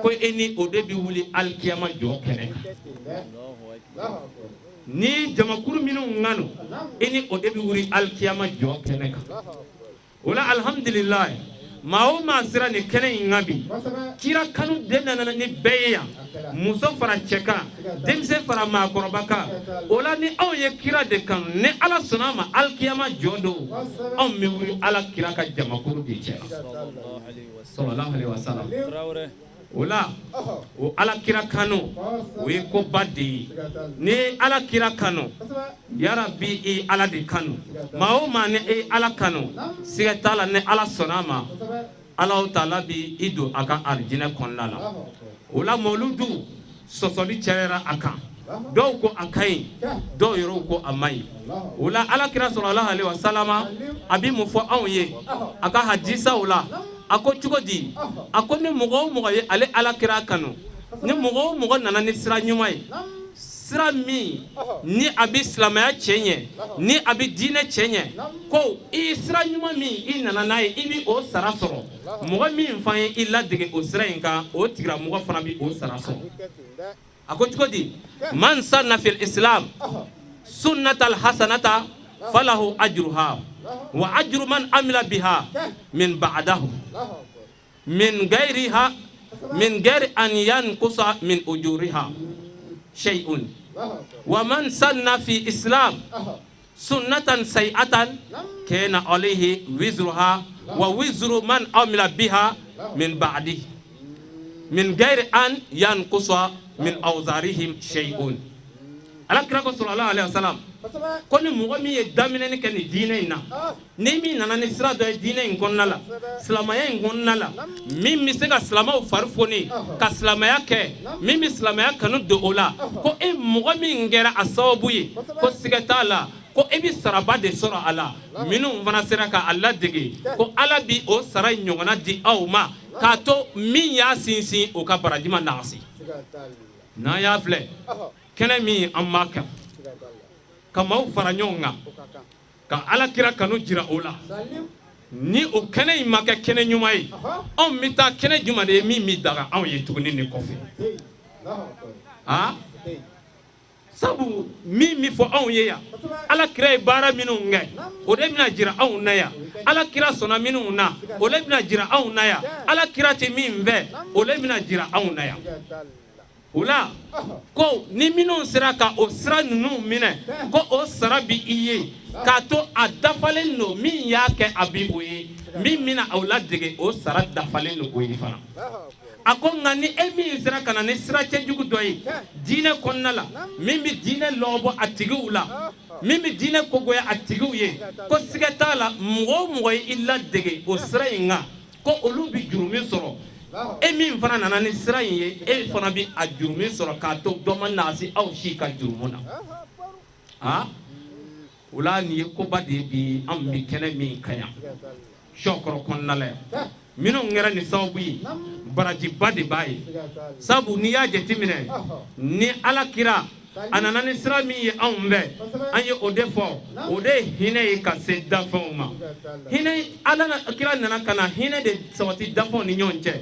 ko e ni o de bɛ wuli alikiyama jɔ kɛnɛ kan. Ni jamakuru minnu kanu, e ni o de bɛ wuli alikiyama jɔ kɛnɛ kan. O la, alihamudulilayi, maa o maa sera nin kɛnɛ in kan bi, kira kanu de nana ni bɛɛ ye yan, muso fara cɛ kan, denmisɛn fara maakɔrɔba kan. O la, ni anw ye kira de kanu, ni Ala sɔnna a ma, alikiyama jɔ don, anw bɛ wuli Ala kira ka jamakuru de cɛ sallallahu alaihi wasallam. O la, o Ala kira kanu, o ye koba de ye. Ni ye Ala kira kanu, yarabi, i Ala de kanu. Maa o maa ni e Ala kanu, siga t'a la, ni Ala sɔnna a ma, Alahu taala bi i don a ka arijinɛ kɔnɔna la. O la, mɔludu sɔsɔli cayara a kan. Dɔw ko a ka ɲi, dɔw yɛrɛw ko a man ɲi. O la, Ala kira sallallahu alaihi wasallam, a bɛ mun fɔ anw ye a ka hadisaw la? A ko cogo di? A ko ni mɔgɔ o mɔgɔ ye ale Ala kira kanu, ni mɔgɔ o mɔgɔ nana ni sira ɲuman ye, sira min ni a bɛ silamɛya cɛ ɲɛ, ni a bɛ diinɛ cɛ ɲɛ, ko i ye sira ɲuman min i nana n'a ye, i bɛ o sara sɔrɔ. Mɔgɔ min fana ye i ladege o sira in kan, o tigilamɔgɔ fana bɛ o sara sɔrɔ. A ko cogo di? Man sanna fil islam. Sunnata alhasanata falahu ajruha wa ajru man amila biha min ba'dahu min ghairiha min ghairi an yanqusa min ujuriha shay'un wa man sanna fi islam sunnatan say'atan kana alayhi wizruha wa wizru man amila biha min ba'dihi min ghairi an yanqusa min awzarihim shay'un. Ala kira ko sallallahu alaihi wasallam ko ni mɔgɔ min ye daminɛni kɛ nin diinɛ in na, ni min nana ni sira dɔ ye diinɛ in kɔnɔna la, silamɛya in kɔnɔna la, min bɛ se ka silamɛw fari foni ka silamɛya kɛ, min bɛ silamɛya kanu don o la, ko e mɔgɔ min kɛra a sababu ye, ko siga t'a la ko e bɛ saraba de sɔrɔ a la. Minnu fana sera ka a ladege, ko Ala bi o sara in ɲɔgɔnna di aw ma, k'a to min y'a sinsin o ka baraji ma nagasi. N'an y'a filɛ kɛnɛ min an b'a kan ka maaw fara ɲɔgɔn kan ka Ala kira kanu jira o la, ni o kɛnɛ in ma kɛ kɛnɛ ɲuman ye, anw bɛ taa kɛnɛ jumɛn de ye min bɛ daga anw ye tuguni nin kɔfɛ? Aa, sabu min bɛ fɔ anw ye yan, Ala kira ye baara minnu kɛ, o de bɛna jira anw na yan. Ala kira sɔnna minnu na, o de bɛna jira anw na yan. Ala kira tɛ min fɛ, o de bɛna jira anw na yan. O la ko ni minnu sera ka o sira ninnu minɛ, ko o sara bi i ye k'a to a dafalen don. Min y'a kɛ a bi o ye, min bɛna o ladege, o sara dafalen don o ye fana. A ko nka ni e min sera ka na ni sira cɛjugu dɔ ye diinɛ kɔnɔna la, min bɛ diinɛ lɔbɔ a tigiw la, min bɛ diinɛ kogoya a tigiw ye, ko siga t'a la, mɔgɔ o mɔgɔ ye i ladege o sira in kan, ko olu bɛ jurumi sɔrɔ. E min fana nana ni sira in ye, e fana bɛ a jurumi sɔrɔ, k'a to dɔ ma nasi aw si ka jurumu na. Aa, o la nin ye koba de ye bi anw bɛ kɛnɛ min kan yan Sɔkɔrɔ kɔnɔna la yan. Minnu kɛra nin sababu ye, barajiba de b'a ye. Sabu n'i y'a jateminɛ, ni Ala kira a nana ni sira min ye anw fɛ, an ye o de fɔ, o de ye hinɛ ye ka se danfɛnw ma. Hinɛ, Ala kira nana ka na hinɛ de sabati danfɛnw ni ɲɔgɔn cɛ.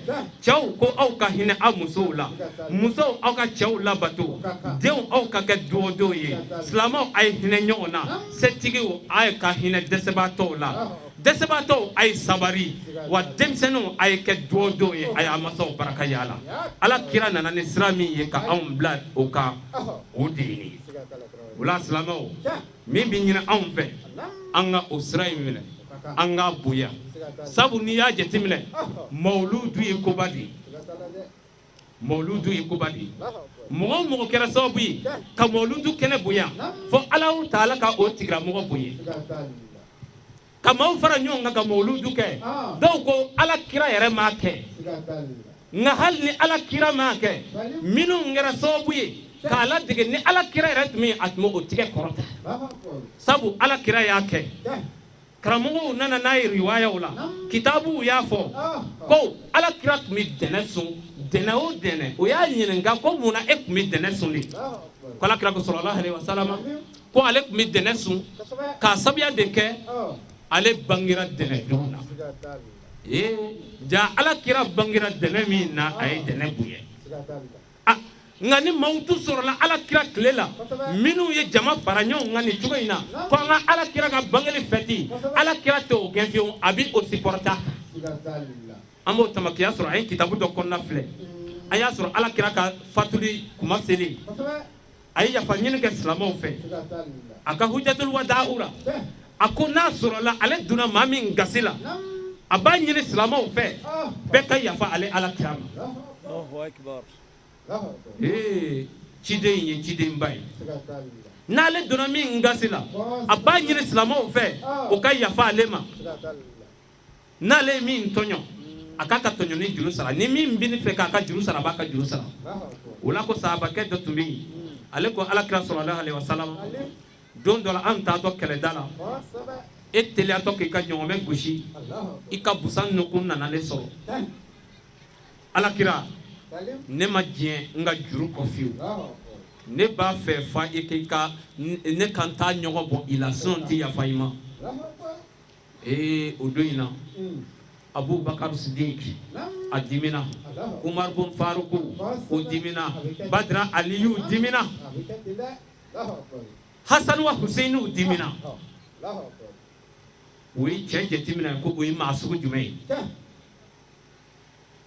Cɛw ko aw ka hinɛ aw musow la, musow aw ka cɛw labato, denw aw ka kɛ duwadenw ye, silamɛw a ye hinɛ ɲɔgɔn na, setigiw a ye ka hinɛ dɛsɛbaatɔw la, dɛsɛbaatɔw a ye sabari, wa denmisɛnninw a ye kɛ duwadenw ye, a y'a masaw baraka y'a la. Ala kira nana ni sira min ye ka anw bila o kan, o de ye nin ye. O la silamɛw, min bɛ ɲini anw fɛ, an ka o sira in minɛ, an k'a bonya. Sabu n'i y'a jateminɛ, mawuludu ye koba de ye, mawuludu ye koba de ye. Mɔgɔ o mɔgɔ kɛra sababu ye ka mawuludu kɛnɛ bonya, fo Alahu taala ka o tigilamɔgɔ bonya. Ka maaw fara ɲɔgɔn kan ka mawuludu kɛ, dɔw ko Ala kira yɛrɛ m'a kɛ. Nka hali ni Ala kira m'a kɛ, minnu kɛra sababu ye k'a ladege, ni Ala kira yɛrɛ tun bɛ yen, a tun bɛ o tigɛ kɔrɔta. Sabu Ala kira y'a kɛ, karamɔgɔw nana n'a ye riwayaw la, kitabuw y'a fɔ ko Ala kira tun bɛ dɛnɛ sun dɛnɛ o dɛnɛ. O y'a ɲininka ko mun na e tun bɛ dɛnɛ sun de? Ko Ala kira ko sallallahu alaihi wasallam ko ale tun bɛ dɛnɛ sun k'a sabuya de kɛ ale bangera dɛnɛ don na. Ee, ja Ala kira bangera dɛnɛ min na, a ye dɛnɛ bonya. Ah, nka ni maaw tun sɔrɔla Ala kira tile la minnu ye jama fara ɲɔgɔn kan nin cogo in na ko an ka Ala kira ka bangeli fɛti, Ala kira tɛ o gɛn fiyewu, a bɛ o supporter. An b'o tamakiya sɔrɔ an ye kitabu dɔ kɔnɔna filɛ, an y'a sɔrɔ Ala kira ka fatuli kuma selen, a ye yafa ɲini kɛ silamɛw fɛ a ka hujjatul wada'u la. A ko n'a sɔrɔla ale donna maa min gasi la, a b'a ɲini silamɛw fɛ bɛɛ ka yafa ale Ala kira ma. Ee, ciden in ye cidenba ye. N'ale donna min gasi la, a b'a ɲini silamɛw fɛ o ka yafa ale ma. N'ale ye min tɔɲɔ, a k'a ka tɔɲɔni juru sara. Ni min bɛ ne fɛ k'a ka juru sara, a b'a ka juru sara. O la ko sahabakɛ dɔ tun bɛ yen, ale ko Ala kira sallallahu alaihi wasallam, don dɔ la an taatɔ kɛlɛda la, e teliyatɔ k'i ka ɲɔgɔmɛ gosi, i ka busan nukun nana ne sɔrɔ. Ala kira, ne ma diɲɛ n ka juru kɔ fiyewu. Ne b'a fɛ fa i k'i ka ne ka n ta ɲɔgɔn bɔ i la, sinon n tɛ yafa i ma. Ee, o don in na, Abubakar Sidik a dimina, Umar bun Faruku o dimina, Badra Aliyu dimina. Hasan wa Huseiniw dimina, u ye cɛ jateminɛ ko o ye maa sugu jumɛn ye.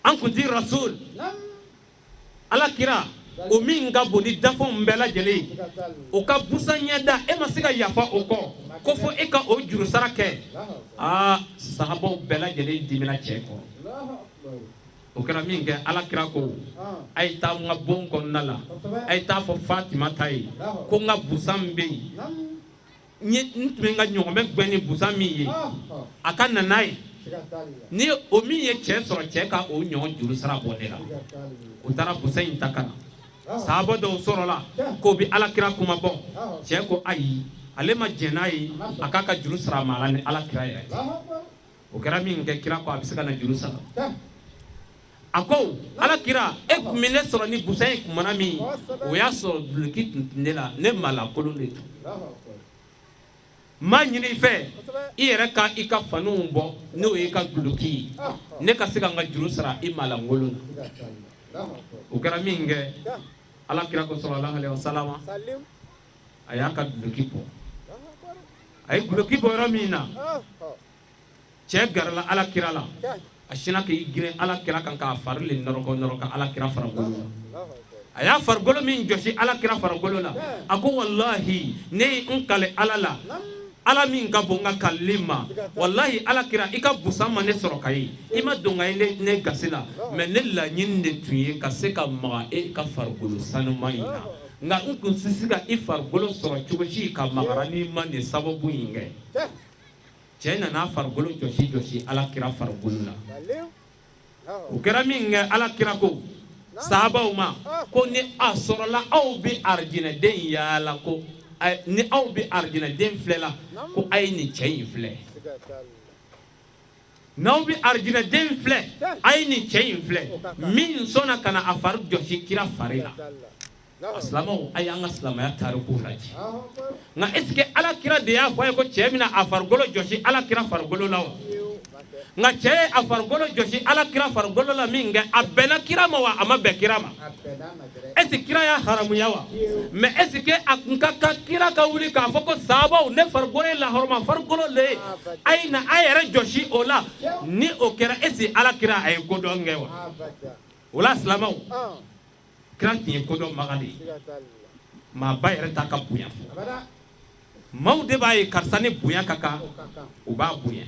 An kuntigi Rasul, Ala kira, o min ka bon ni dafɛnw bɛɛ lajɛlen ye, o ka busan ɲɛda, e ma se ka yafa o kɔ ko fo e ka o jurusara kɛ. Aa, sahabaw bɛɛ lajɛlen dimina cɛ kɔrɔ. O kɛra min kɛ, Ala kira ko: a ye taa n ka bon kɔnɔna la, a ye taa fɔ Fatima ta ye ko n ka busan bɛ yen, n ye n tun bɛ n ka ɲɔgɔmɛ gbɛn ni busan min ye, a ka na n'a ye. Ni o min ye cɛ sɔrɔ, cɛ ka o ɲɔgɔn juru sara bɔ ne la. U taara busan in ta ka na. Sahaba dɔw sɔrɔla k'o bɛ Ala kira kuma bɔ. Cɛ ko ayi, ale ma jɛn n'a ye, a k'a ka juru sara maa la ni Ala kira yɛrɛ tɛ. O kɛra min kɛ, kira ko a bɛ se ka na juru sara. A ko: Ala kira, e tun bɛ ne sɔrɔ ni busan ye kumana min, o y'a sɔrɔ duloki tun tɛ ne la, ne malakolon de tun. N b'a ɲini i fɛ, i yɛrɛ ka i ka faniw bɔ, n'o ye i ka duloki ye, ne ka se ka n ka juru sara i malankolon na. O kɛra min kɛ, Ala kira ko sallallahu alaihi wasallam, a y'a ka duloki bɔ. A ye duloki bɔ yɔrɔ min na, cɛ gɛrɛla Ala kira la, a sinna k'i girin Ala kira kan k'a fari le nɔrɔkɔ nɔrɔkɔ Ala kira farikolo la. A y'a farikolo min jɔsi Ala kira farikolo la, a ko: walahi, ne ye n kale Ala la, Ala min ka bon n ka kalili ma, walahi, Ala kira, i ka busan ma ne sɔrɔ ka ye, i ma don ka ye ne gasi la, mais ne laɲini de tun ye ka se ka maga e ka farikolo sanuman in na, nka n kun tɛ se ka i farikolo sɔrɔ cogo si ka magara n'i ma nin sababu in kɛ. Cɛ nana farikolo jɔsi jɔsi Ala kira farikolo la. O kɛra min kɛ, Ala kira ko sahabaw ma ko ni a sɔrɔla aw bɛ arijinɛden yaala, ko ni aw bɛ arijinɛden filɛ la, ko a ye nin cɛ in filɛ. N'aw bɛ arijinɛden filɛ, a ye nin cɛ in filɛ min sɔnna ka na a fari jɔsi kira fari la. A silamɛw, a y'an ka silamɛya tarikuw lajɛ. Nka est ce que Ala kira de y'a fɔ a ye ko cɛ bɛna a farikolo jɔsi Ala kira farikolo la wa? Nka cɛ ye a farikolo jɔsi Ala kira farikolo la min kɛ, a bɛnna kira ma wa? A ma bɛn kira ma. Est ce que kira y'a haramuya wa? Mais est ce que a kun ka kan kira ka wuli k'a fɔ ko sahabaw, ne farikolo ye lahɔrɔma farikolo le ye, a ye na a yɛrɛ jɔsi o la? Ni o kɛra, est ce que Ala kira a ye kodɔn kɛ wa? O la, silamɛw, kira tun ye kodɔnbaga de ye. Maaba yɛrɛ t'a ka bonya fɔ, maaw de b'a ye karisa ni bonya ka kan, u b'a bonya.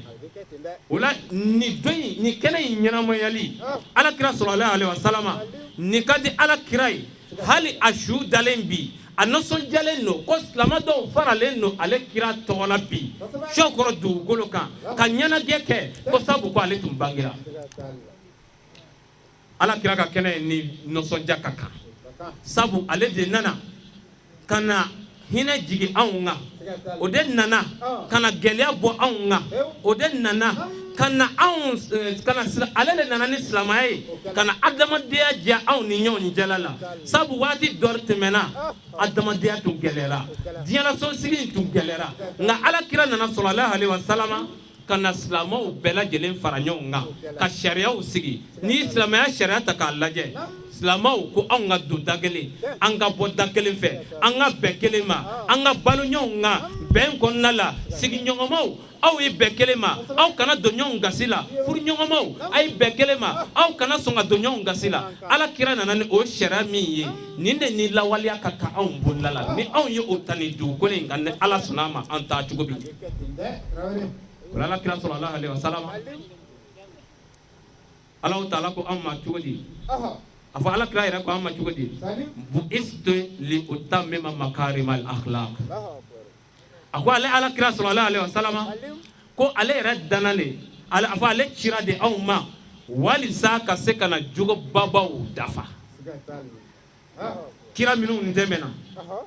O la, nin don in, nin kɛnɛ in ɲɛnamayali, Ala kira sallallahu alaihi wasallam, nin ka di Ala kira ye. Hali a su dalen bi, a nisɔndiyalen don ko silamɛ dɔw faralen don ale kira tɔgɔ la bi Sɔkɔrɔ dugukolo kan ka ɲɛnajɛ kɛ, ko sabu ko ale tun bangera. Ala kira ka kɛnɛ ni nisɔndiya ka kan, sabu ale de nana ka na hinɛ jigin anw kan, o de nana ka na gɛlɛya bɔ anw kan, o de nana ka na anw ka na ale de nana ni silamɛya ye ka na adamadenya diya anw ni ɲɔgɔn cɛla la. Sabu waati dɔ tɛmɛna, adamadenya tun gɛlɛyara, diɲɛlasɔnsigi tun gɛlɛyara, nka Ala kira nana sallallahu alaihi wasallam ka na silamɛw bɛɛ lajɛlen fara ɲɔgɔn kan ka sariyaw sigi. N'i ye silamɛya sariya ta k'a lajɛ, silamɛw ko anw ka don da kelen, an ka bɔ da kelen fɛ, an ka bɛn kelen ma, an ka balo ɲɔgɔn kan bɛn kɔnɔna la. Sigiɲɔgɔnmaw, aw ye bɛn kelen ma, aw kana don ɲɔgɔn gasi la. Furuɲɔgɔnmaw, a ye bɛn kelen ma, aw kana sɔn ka don ɲɔgɔn gasi la. Ala kira nana ni o sariya min ye, nin de ni lawaleya ka kan anw bonda la. Ni anw ye o ta nin dugukolo in kan, ni Ala sɔnna a ma, an taa cogo bi o la. Ala kira sallallahu alaihi wasallam, Alahu taala ko anw ma cogo di? A fɔ Ala kira yɛrɛ ko an ma cogo di? Bu'istu li utammima makarimal akhlaq. A ko ale Ala kira sallallahu alaihi wasallam, ko ale yɛrɛ danna le, ale a fɔ ale cira de anw ma walisa ka se ka na jogobabaw dafa. Kira minnu tɛmɛna,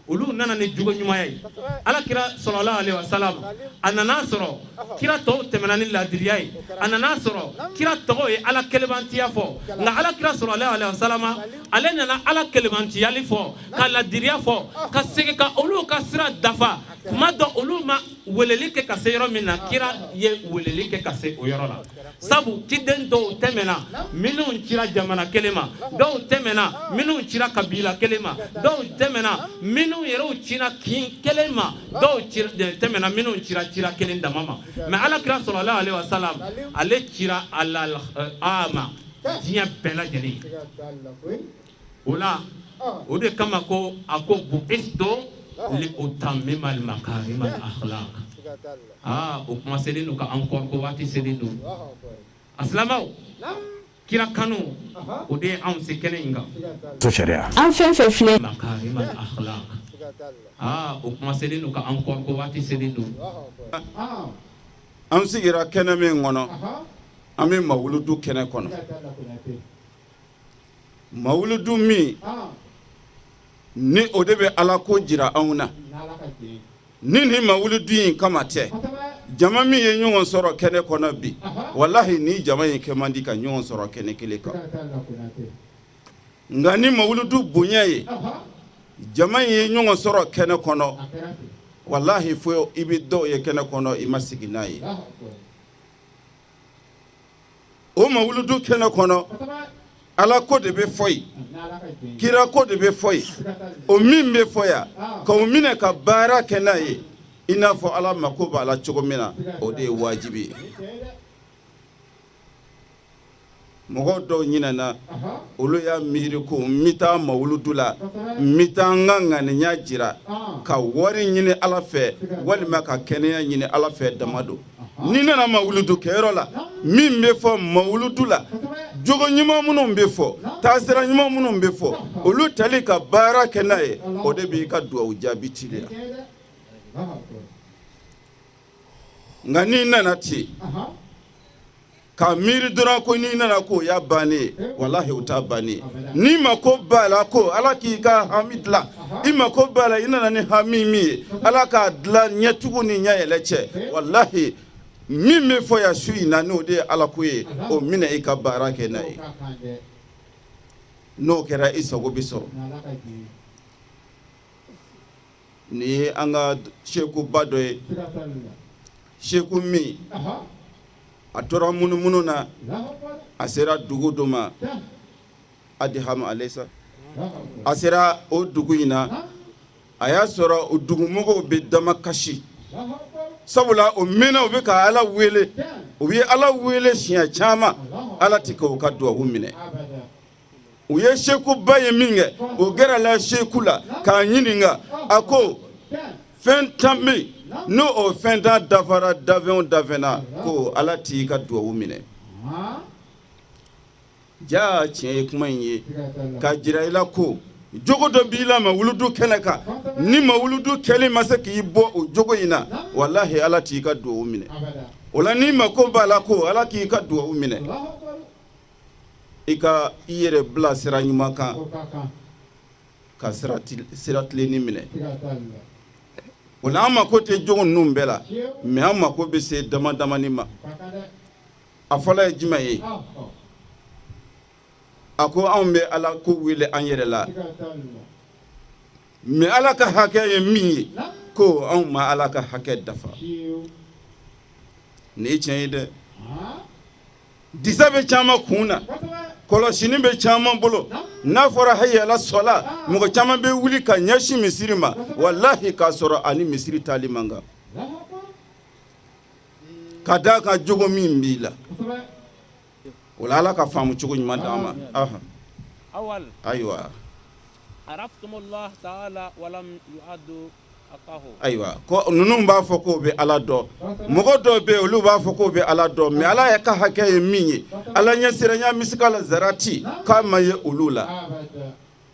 olu nana ni jogo ɲumanya ye. Ala kira sallallahu alaihi wasallam, a nana sɔrɔ kira tɔw tɛmɛna ni ladiriya ye, a nana sɔrɔ kira tɔgɔ ye Ala kelebantiya fɔ, nka Ala kira sallallahu alaihi wasallam, ale nana Ala kelebantiyali fɔ ka ladiriya fɔ, ka segin ka olu ka sira dafa. Kuma dɔ, olu ma weleli kɛ ka se yɔrɔ min na, kira ye weleli kɛ ka se o yɔrɔ la. Sabu ciden dɔw tɛmɛna minnu cira jamana kelen ma, dɔw tɛmɛna minnu cira kabila kelen ma. Dɔw tɛmɛna minnu yɛrɛw cira kin kelen ma, dɔw tɛmɛna minnu cira cira kelen dama ma. Mais ala kira sallallahu alaihi wasallam, ale cira alal ama, diɲɛ bɛɛ lajɛlen. O la, o de kama ko a ko bu'istu li utammima al makarima al akhlaq. Aa, o kuma selen don ka encore ko waati selen don. A silamɛw, kira kanu, o de ye anw se kɛnɛ in kan. An fɛn fɛn filɛ. Makarima al akhlaq. Aa, o kuma selen don ka encore ko waati selen don. An sigira kɛnɛ min kɔnɔ, an bɛ mawuludu kɛnɛ kɔnɔ, mawuludu min ni o de bɛ ala ko jira anw na. Ni mawuludu in kama tɛ, jama min ye ɲɔgɔn sɔrɔ kɛnɛ kɔnɔ bi, walahi, ni jama in kɛ man di ka ɲɔgɔn sɔrɔ kɛnɛ kelen kan. Nka ni mawuludu bonya ye, jama in ye ɲɔgɔn sɔrɔ kɛnɛ kɔnɔ. Walahi, fo i bɛ dɔw ye kɛnɛ kɔnɔ, i ma sigi n'a ye. O mawuludu kɛnɛ kɔnɔ, ala ko de bɛ fɔ yen, kira ko de bɛ fɔ yen. O min bɛ fɔ yan, k'o minɛ ka baara kɛ n'a ye i n'a fɔ ala mako b'a la cogo min na, o de ye wajibi ye. Mɔgɔ dɔw ɲinɛna, olu y'a miiri ko n bɛ taa mawuludu la, n bɛ taa n ka ŋaniya jira ka wari ɲini ala fɛ walima ka kɛnɛya ɲini ala fɛ dama don. N'i nana mawuludu kɛyɔrɔ la, min bɛ fɔ mawuludu la, jogo ɲuman minnu bɛ fɔ, taasira ɲuman minnu bɛ fɔ, olu tali ka baara kɛ n'a ye, o de b'i ka dugawu jaabi teliya. Nka n'i nana ten ka miiri dɔrɔn ko n'i nana k'o y'a bannen ye, walahi, o t'a bannen ye. N'i mako b'a la ko ala k'i ka hami dilan, i mako b'a la, i nana ni hami min ye, ala k'a dilan ɲɛtugu ni ɲɛ yɛlɛ cɛ, walahi, min bɛ fɔ yan su in na, n'o de ye ala ko ye, o minɛ i ka baara kɛ n'a ye. N'o kɛra, i sago bɛ sɔrɔ. Nin ye an ka sekuba dɔ ye, seku min a tora munumunu na, a sera dugu dɔ ma, Adiham alesa. A sera o dugu in na, a y'a sɔrɔ o dugumɔgɔw bɛ damakasi, sabula o mɛnna u bɛ ka ala wele, u ye ala wele siɲɛ caman, ala tɛ k'u ka dugawu minɛ. U ye sekuba ye min kɛ, o gɛrɛla seku la k'a ɲininka. A ko fɛn 10 bɛ yen, n'o o fɛn 10 dafara dafɛn o dafɛn na, ko ala t'i ka dugawu minɛ. Ja tiɲɛ ye kuma in ye k'a jira i la ko jogo dɔ b'i la mawuludu kɛnɛ kan, ni mawuludu kɛlen ma se k'i bɔ o jogo in na, walahi, ala t'i ka dugawu minɛ. O la, n'i mako b'a la ko ala k'i ka dugawu minɛ, i ka i yɛrɛ bila sira ɲuman kan, ka sira tilenni minɛ. O la, an mako tɛ jogo ninnu bɛɛ la, mais an mako bɛ se dama damani ma. A fɔlɔ ye jumɛn ye? A ko anw bɛ ala ko wele an yɛrɛ la, mais ala ka hakɛ ye min ye, ko anw ma ala ka hakɛ dafa. Nin ye tiɲɛ ye dɛ. Disa bɛ caman kun na, kɔlɔsini bɛ caman bolo. N'a fɔra hayya ala sɔla, mɔgɔ caman bɛ wuli ka ɲɛsin misiri ma, walahi, k'a sɔrɔ ani misiri taali man kan, ka d'a kan jogo min b'i la. O la, ala ka faamu cogo ɲuman d'an ma. Ayiwa. Ayiwa, ko ninnu b'a fɔ k'o bɛ ala dɔn. Mɔgɔ dɔw bɛ yen, olu b'a fɔ k'o bɛ ala dɔn, mais ala yɛrɛ ka hakɛ ye min ye, ala ɲɛsiranya misikala zarati k'a ma ye olu la.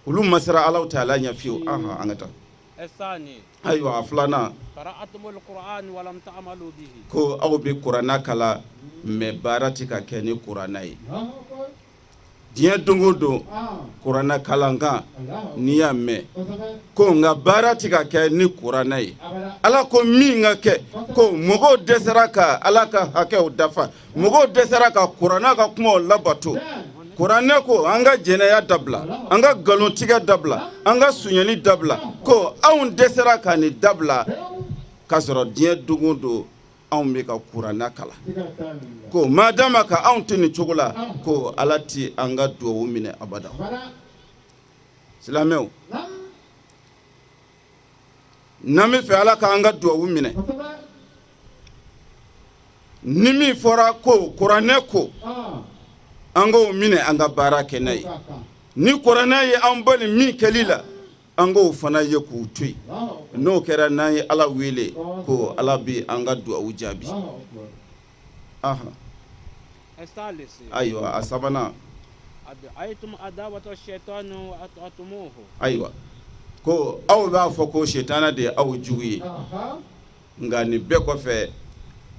Olu ma siran ala tɛ ala ɲɛ fiyewu. An ka taa. Ayiwa, a filanan ko aw bɛ kuranna kalan, mais baara tɛ ka kɛ ni kuranna ye. Diɲɛ don o don kuranna kalankan n'i y'a mɛn ko, nka baara tɛ ka kɛ ni kuranna ye. Ala ko min ka kɛ, ko mɔgɔw dɛsɛra ka ala ka hakɛw dafa, mɔgɔw dɛsɛra ka kuranna ka kumaw labato. Kuranɛ ko an ka jɛnɛya dabila, an ka nkalontigɛ dabila, an ka sonyɛni dabila, ko anw dɛsɛra ka nin dabila, k'a sɔrɔ diɲɛ don o don anw bɛ ka kuranna kalan. Ko madama ka anw tɛ nin cogo la, ko ala tɛ an ka dugawu minɛ abada. Silamɛw, N'an bɛ fɛ Ala k'an ka duwawu minɛ, ni min fɔra ko kuranɛ ko, an k'o minɛ, an ka baara kɛ n'a ye. Ni kuranɛ ye an bali min kɛli la, an k'o fana ye k'u to yen. N'o kɛra, n'an ye Ala wele ko Ala bɛ an ka duwawu jaabi. Ayiwa, a sabanan, ayiwa, ko aw b'a fɔ ko sitana de ye aw jugu ye, nka nin bɛɛ kɔfɛ,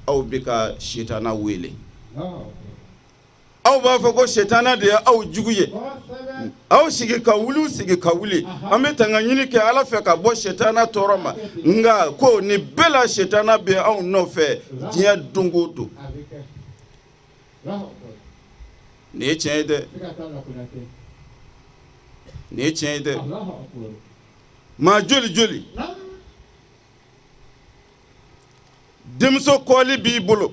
aw bɛ ka sitana wele. Aw b'a fɔ ko sitana de ye aw jugu ye, aw sigi ka wuli, sigi ka wuli, an bɛ tanga ɲini kɛ Ala fɛ ka bɔ sitana tɔɔrɔ ma, nka ko nin bɛɛ la, sitana bɛ anw nɔfɛ diɲɛ don o don. Nin ye tiɲɛ ye dɛ, nin ye tiɲɛ ye dɛ. Maa joli joli denmuso kɔli b'i bolo,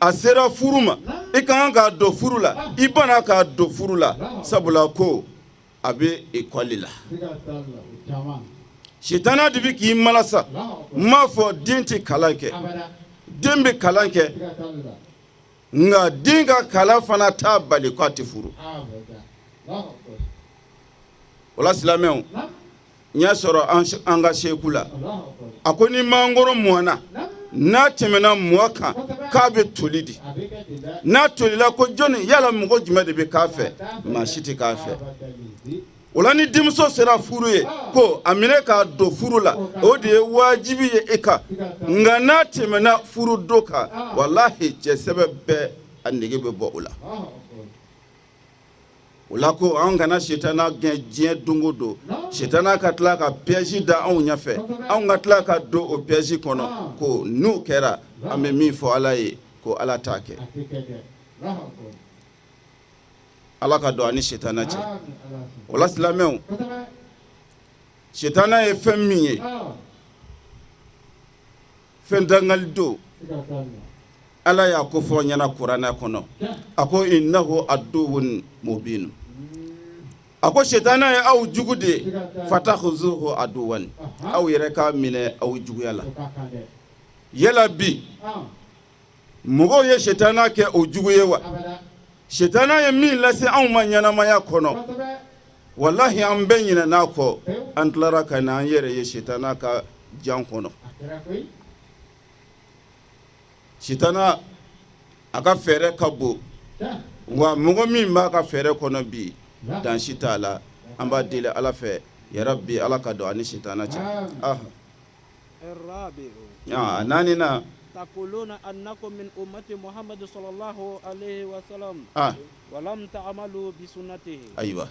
a sera furu ma, i ka kan k'a don furu la, i banna k'a don furu la, sabula ko a bɛ ekɔli la. Sitana de bɛ k'i malasa. N m'a fɔ den tɛ kalan kɛ, den bɛ kalan kɛ, nka den ka kalan fana t'a bali k'a tɛ furu. O la, silamɛw, n y'a sɔrɔ an ka seku la, a ko ni mangoro mɔna, n'a tɛmɛna mɔ kan, k'a bɛ toli di. N'a tolila, ko jɔnni yala mɔgɔ jumɛn de bɛ k'a fɛ? Maa si tɛ k'a fɛ. O la, ni denmuso sera furu ye, ko a minɛ k'a don furu la, o de ye wajibi ye e kan. Nka n'a tɛmɛna furu don kan, walahi, cɛ sɛbɛ bɛɛ a nege bɛ bɔ o la. O la, ko an kana sitana gɛn diɲɛ don o don, sitana ka tila ka piège da anw ɲɛfɛ, anw ka tila ka don o piège kɔnɔ. Ko n'o kɛra, an bɛ min fɔ Ala ye, ko Ala t'a kɛ. Ala ka don an ni sitana cɛ. O la, silamɛw, sitana ye fɛn min ye, fɛn dangali don. Ala y'a ko fɔ ɲɛna kuranɛ kɔnɔ, a ko innahu aduwwun mubin. A ko sitana ye aw jugu de ye, fatakhuzuhu aduwan, aw yɛrɛ k'a minɛ aw juguya la. Yala bi mɔgɔw ye sitana kɛ o jugu ye wa? Sitana ye min lase anw ma ɲɛnamaya kɔnɔ, walahi, an bɛɛ ɲinɛn'a kɔ. An tilara ka na an yɛrɛ ye sitana ka jan kɔnɔ. Sitana a ka fɛɛrɛ ka bon wa, mɔgɔ min b'a ka fɛɛrɛ kɔnɔ bi, dan si t'a la. An b'a deli Ala fɛ, yarabi, Ala ka don an ni sitana cɛ. A naaninan, ayiwa,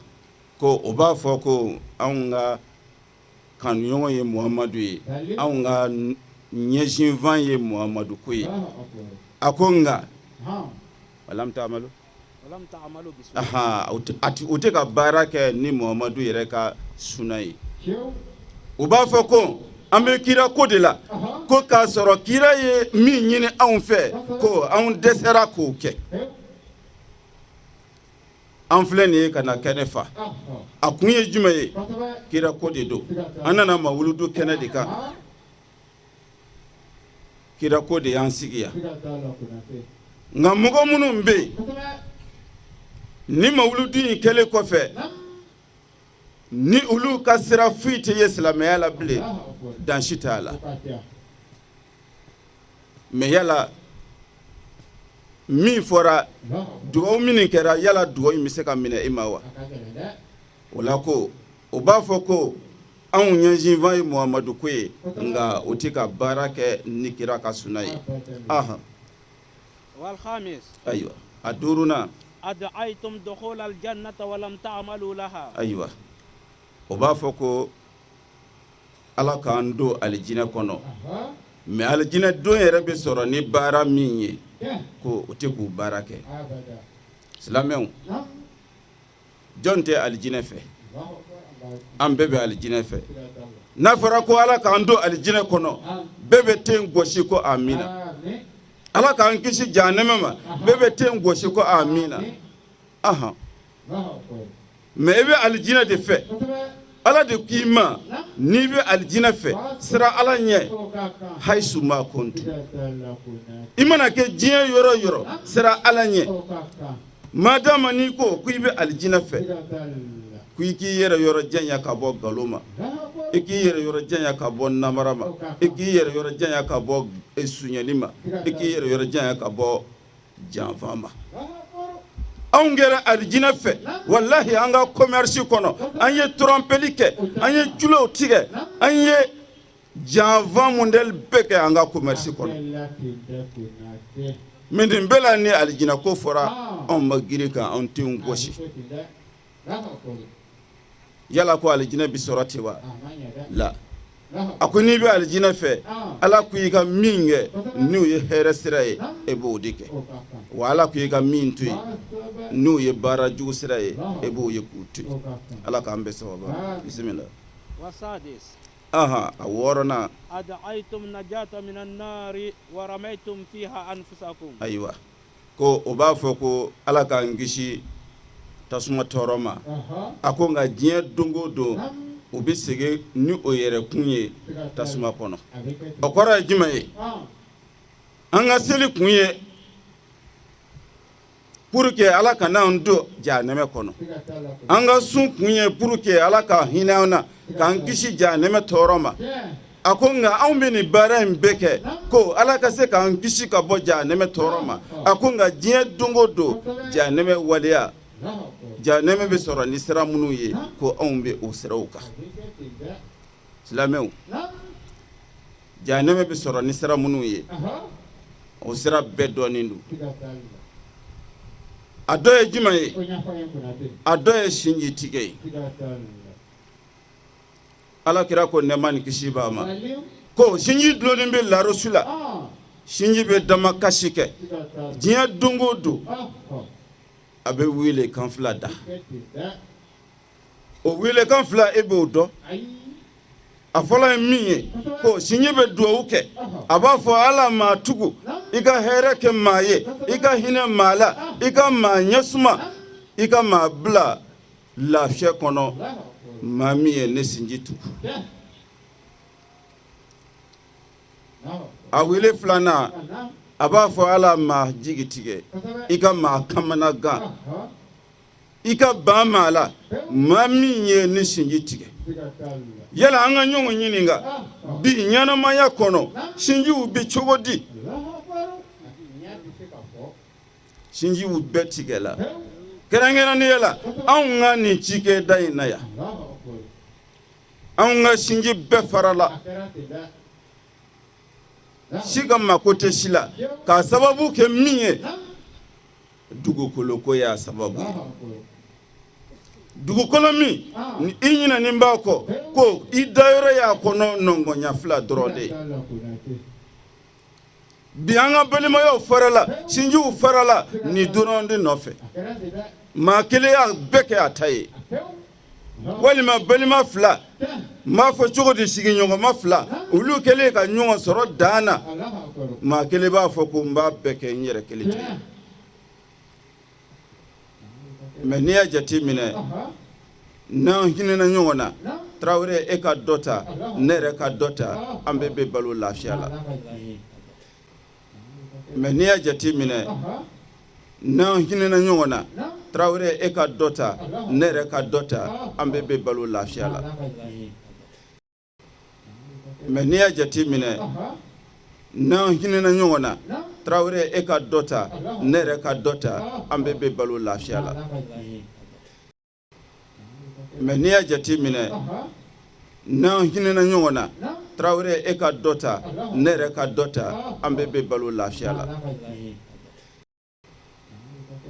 ko o b'a fɔ ko anw ka kanuɲɔgɔn ye Muhamadu ye, anw ka ɲɛsinfan ye Muhamadu ko ye. A ko nka walam ta'malu, u tɛ ka baara kɛ ni Muhamadu yɛrɛ ka suna ye. U b'a fɔ ko an bɛ kira ko de la, ko k'a sɔrɔ kira ye min ɲini anw fɛ, ko anw dɛsɛra k'o kɛ. An filɛ nin ye ka na kɛnɛ fa, a kun ye jumɛn ye? Kira ko de don. An nana mawuludu kɛnɛ de kan, kira ko de y'an sigi yan. Nka mɔgɔ minnu bɛ yen ni mawuludu in kɛlen kɔfɛ, ni olu ka sira foyi tɛ ye silamɛya la bilen, dan si t'a la. Mais yala min fɔra, dugawu minnu kɛra, yala dugawu in bɛ se ka minɛ i ma wa? O la, ko o b'a fɔ ko anw ɲɛsinfan ye Muhamadu ko ye, nka o tɛ ka baara kɛ ni kira ka suna ye. Ayiwa, a duurunan, ayiwa, o b'a fɔ ko Ala k'an don alijinɛ kɔnɔ, mais alijinɛ don yɛrɛ bɛ sɔrɔ ni baara min ye, ko o tɛ k'u baara kɛ. Silamɛw, jɔn tɛ alijinɛ fɛ? An bɛɛ bɛ alijinɛ fɛ. N'a fɔra ko Ala k'an don alijinɛ kɔnɔ, bɛɛ bɛ ten gosi ko amina. Ala k'an kisi jahanama ma, bɛɛ bɛ ten gosi ko amina. Ahan, mais i bɛ alijinɛ de fɛ. Ala de k'i ma N'i bɛ alijinɛ fɛ, siran Ala ɲɛ hayisu ma kuntu. I mana kɛ diɲɛ yɔrɔ o yɔrɔ, siran Ala ɲɛ. Madama n'i ko ko i bɛ alijinɛ fɛ, ko i k'i yɛrɛ yɔrɔ janya ka bɔ nkalon ma, i k'i yɛrɛ yɔrɔ janya ka bɔ namara ma, i k'i yɛrɛ yɔrɔ janya ka bɔ sonyali ma, i k'i yɛrɛ yɔrɔ janya ka bɔ janfa ma. Anw kɛra alijinɛ fɛ, walahi, an ka commerce kɔnɔ, an ye tromperie kɛ, an ye culow tigɛ, an ye janfa modèle bɛɛ kɛ an ka commerce kɔnɔ. Mais nin bɛɛ la, ni alijinɛ ko fɔra, anw ma girin ka anw tenw gosi. Yala ko alijinɛ bɛ sɔrɔ ten wa? La, a ko n'i bɛ alijinɛ fɛ, Ala ko i ka min kɛ n'o ye hɛrɛ sira ye, e b'o de kɛ wa. Ala ko i ka min to yen n'o ye baara jugu sira ye, e b'o ye k'u to yen. Ala k'an bɛɛ sababu. Bisimila. A wɔɔrɔnan. Ayiwa, ko o b'a fɔ ko Ala k'an kisi tasuma tɔɔrɔ ma. A ko nka diɲɛ don o don, u bɛ segin ni o yɛrɛ kun ye tasuma kɔnɔ. O kɔrɔ ye jumɛn ye? An ka seli kun ye pour que Ala kana an don jahanɛmɛ kɔnɔ. An ka sun kun ye pour que Ala ka hinɛ an na, k'an kisi jahanɛmɛ tɔɔrɔ ma. A ko nka anw bɛ nin baara in bɛɛ kɛ ko Ala ka se k'an kisi ka bɔ jahanɛmɛ tɔɔrɔ ma. A ko nka diɲɛ don o don, jahanɛmɛ waleya, jahanɛmɛ bɛ sɔrɔ ni sira minnu ye, ko anw bɛ o siraw kan. Silamɛw, jahanɛmɛ bɛ sɔrɔ ni sira minnu ye, o sira bɛɛ dɔnnen don. A dɔ ye jumɛn ye? A dɔ ye sinji tigɛ ye. Ala kira ko, nɛɛma ni kisi b'a ma, ko sinji dulonnen bɛ larosu la, sinji bɛ damakasi kɛ diɲɛ don o don, a bɛ wele kan fila da. O welekan fila, e b'o dɔn. A fɔlɔ ye min ye, ko sinji bɛ dugawu kɛ, a b'a fɔ: Ala maa tugu, i ka hɛrɛ kɛ maa ye, i ka hinɛ maa la, i ka maa ɲɛsuma, i ka maa bila lafiya kɔnɔ, maa min ye ne sinji tugu. A wele filanan, a b'a fɔ: Ala maa jigi tigɛ, i ka maa kamana gan, i ka ban maa la, maa min ye ne sinji tigɛ. Yala an ka ɲɔgɔn ɲininka bi, ɲɛnamaya kɔnɔ, sinjiw bɛ cogo di? Sinjiw bɛɛ tigɛla, kɛrɛnkɛrɛnnenya la anw ka nin cikɛda in na yan, anw ka sinji bɛɛ farala, si ka mako tɛ si la, k'a sababu kɛ min ye, dugukolo ko y'a sababu ye. Dugukolo min ni i ɲinɛnen b'a kɔ, ko i dayɔrɔ y'a kɔnɔ nɔngɔnya fila dɔrɔn de ye. Bi an ka balimayaw farala, sinjiw farala nin dɔrɔn de nɔfɛ. Maa kelen y'a bɛɛ kɛ a ta ye, walima balima fila, n b'a fɔ cogo di, sigiɲɔgɔnma fila, olu kɛlen ka ɲɔgɔn sɔrɔ dan na, maa kelen b'a fɔ ko n b'a bɛɛ kɛ n yɛrɛ kelen ta ye. Mais n'i y'a jate minɛ, n'an hinɛna ɲɔgɔn na, Tarawele, e ka dɔ ta, ne yɛrɛ ka dɔ ta, an bɛɛ bɛ balo lafiya la. Mais n'i y'a jate minɛ, n'an hinɛna ɲɔgɔn na, Tarawele, e ka dɔ ta, ne yɛrɛ ka dɔ ta, an bɛɛ bɛ balo lafiya la. Mais n'i y'a jate minɛ, n'an hinɛna ɲɔgɔn na, Tarawele, e ka dɔ ta, ne yɛrɛ ka dɔ ta, an bɛɛ bɛ balo lafiya la. Mais n'i y'a jate minɛ, n'an hinɛna ɲɔgɔn na, Tarawele, e ka dɔ ta, ne yɛrɛ ka dɔ ta, an bɛɛ bɛ balo lafiya la.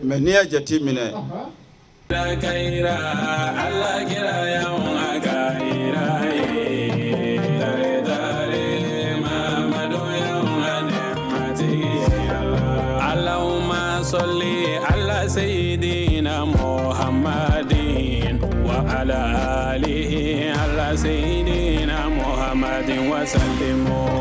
Mais n'i y'a jate minɛ Sɔli ala seyidina Muhammadin wa ala alihi ala seyidina Muhammadin wa sallimu.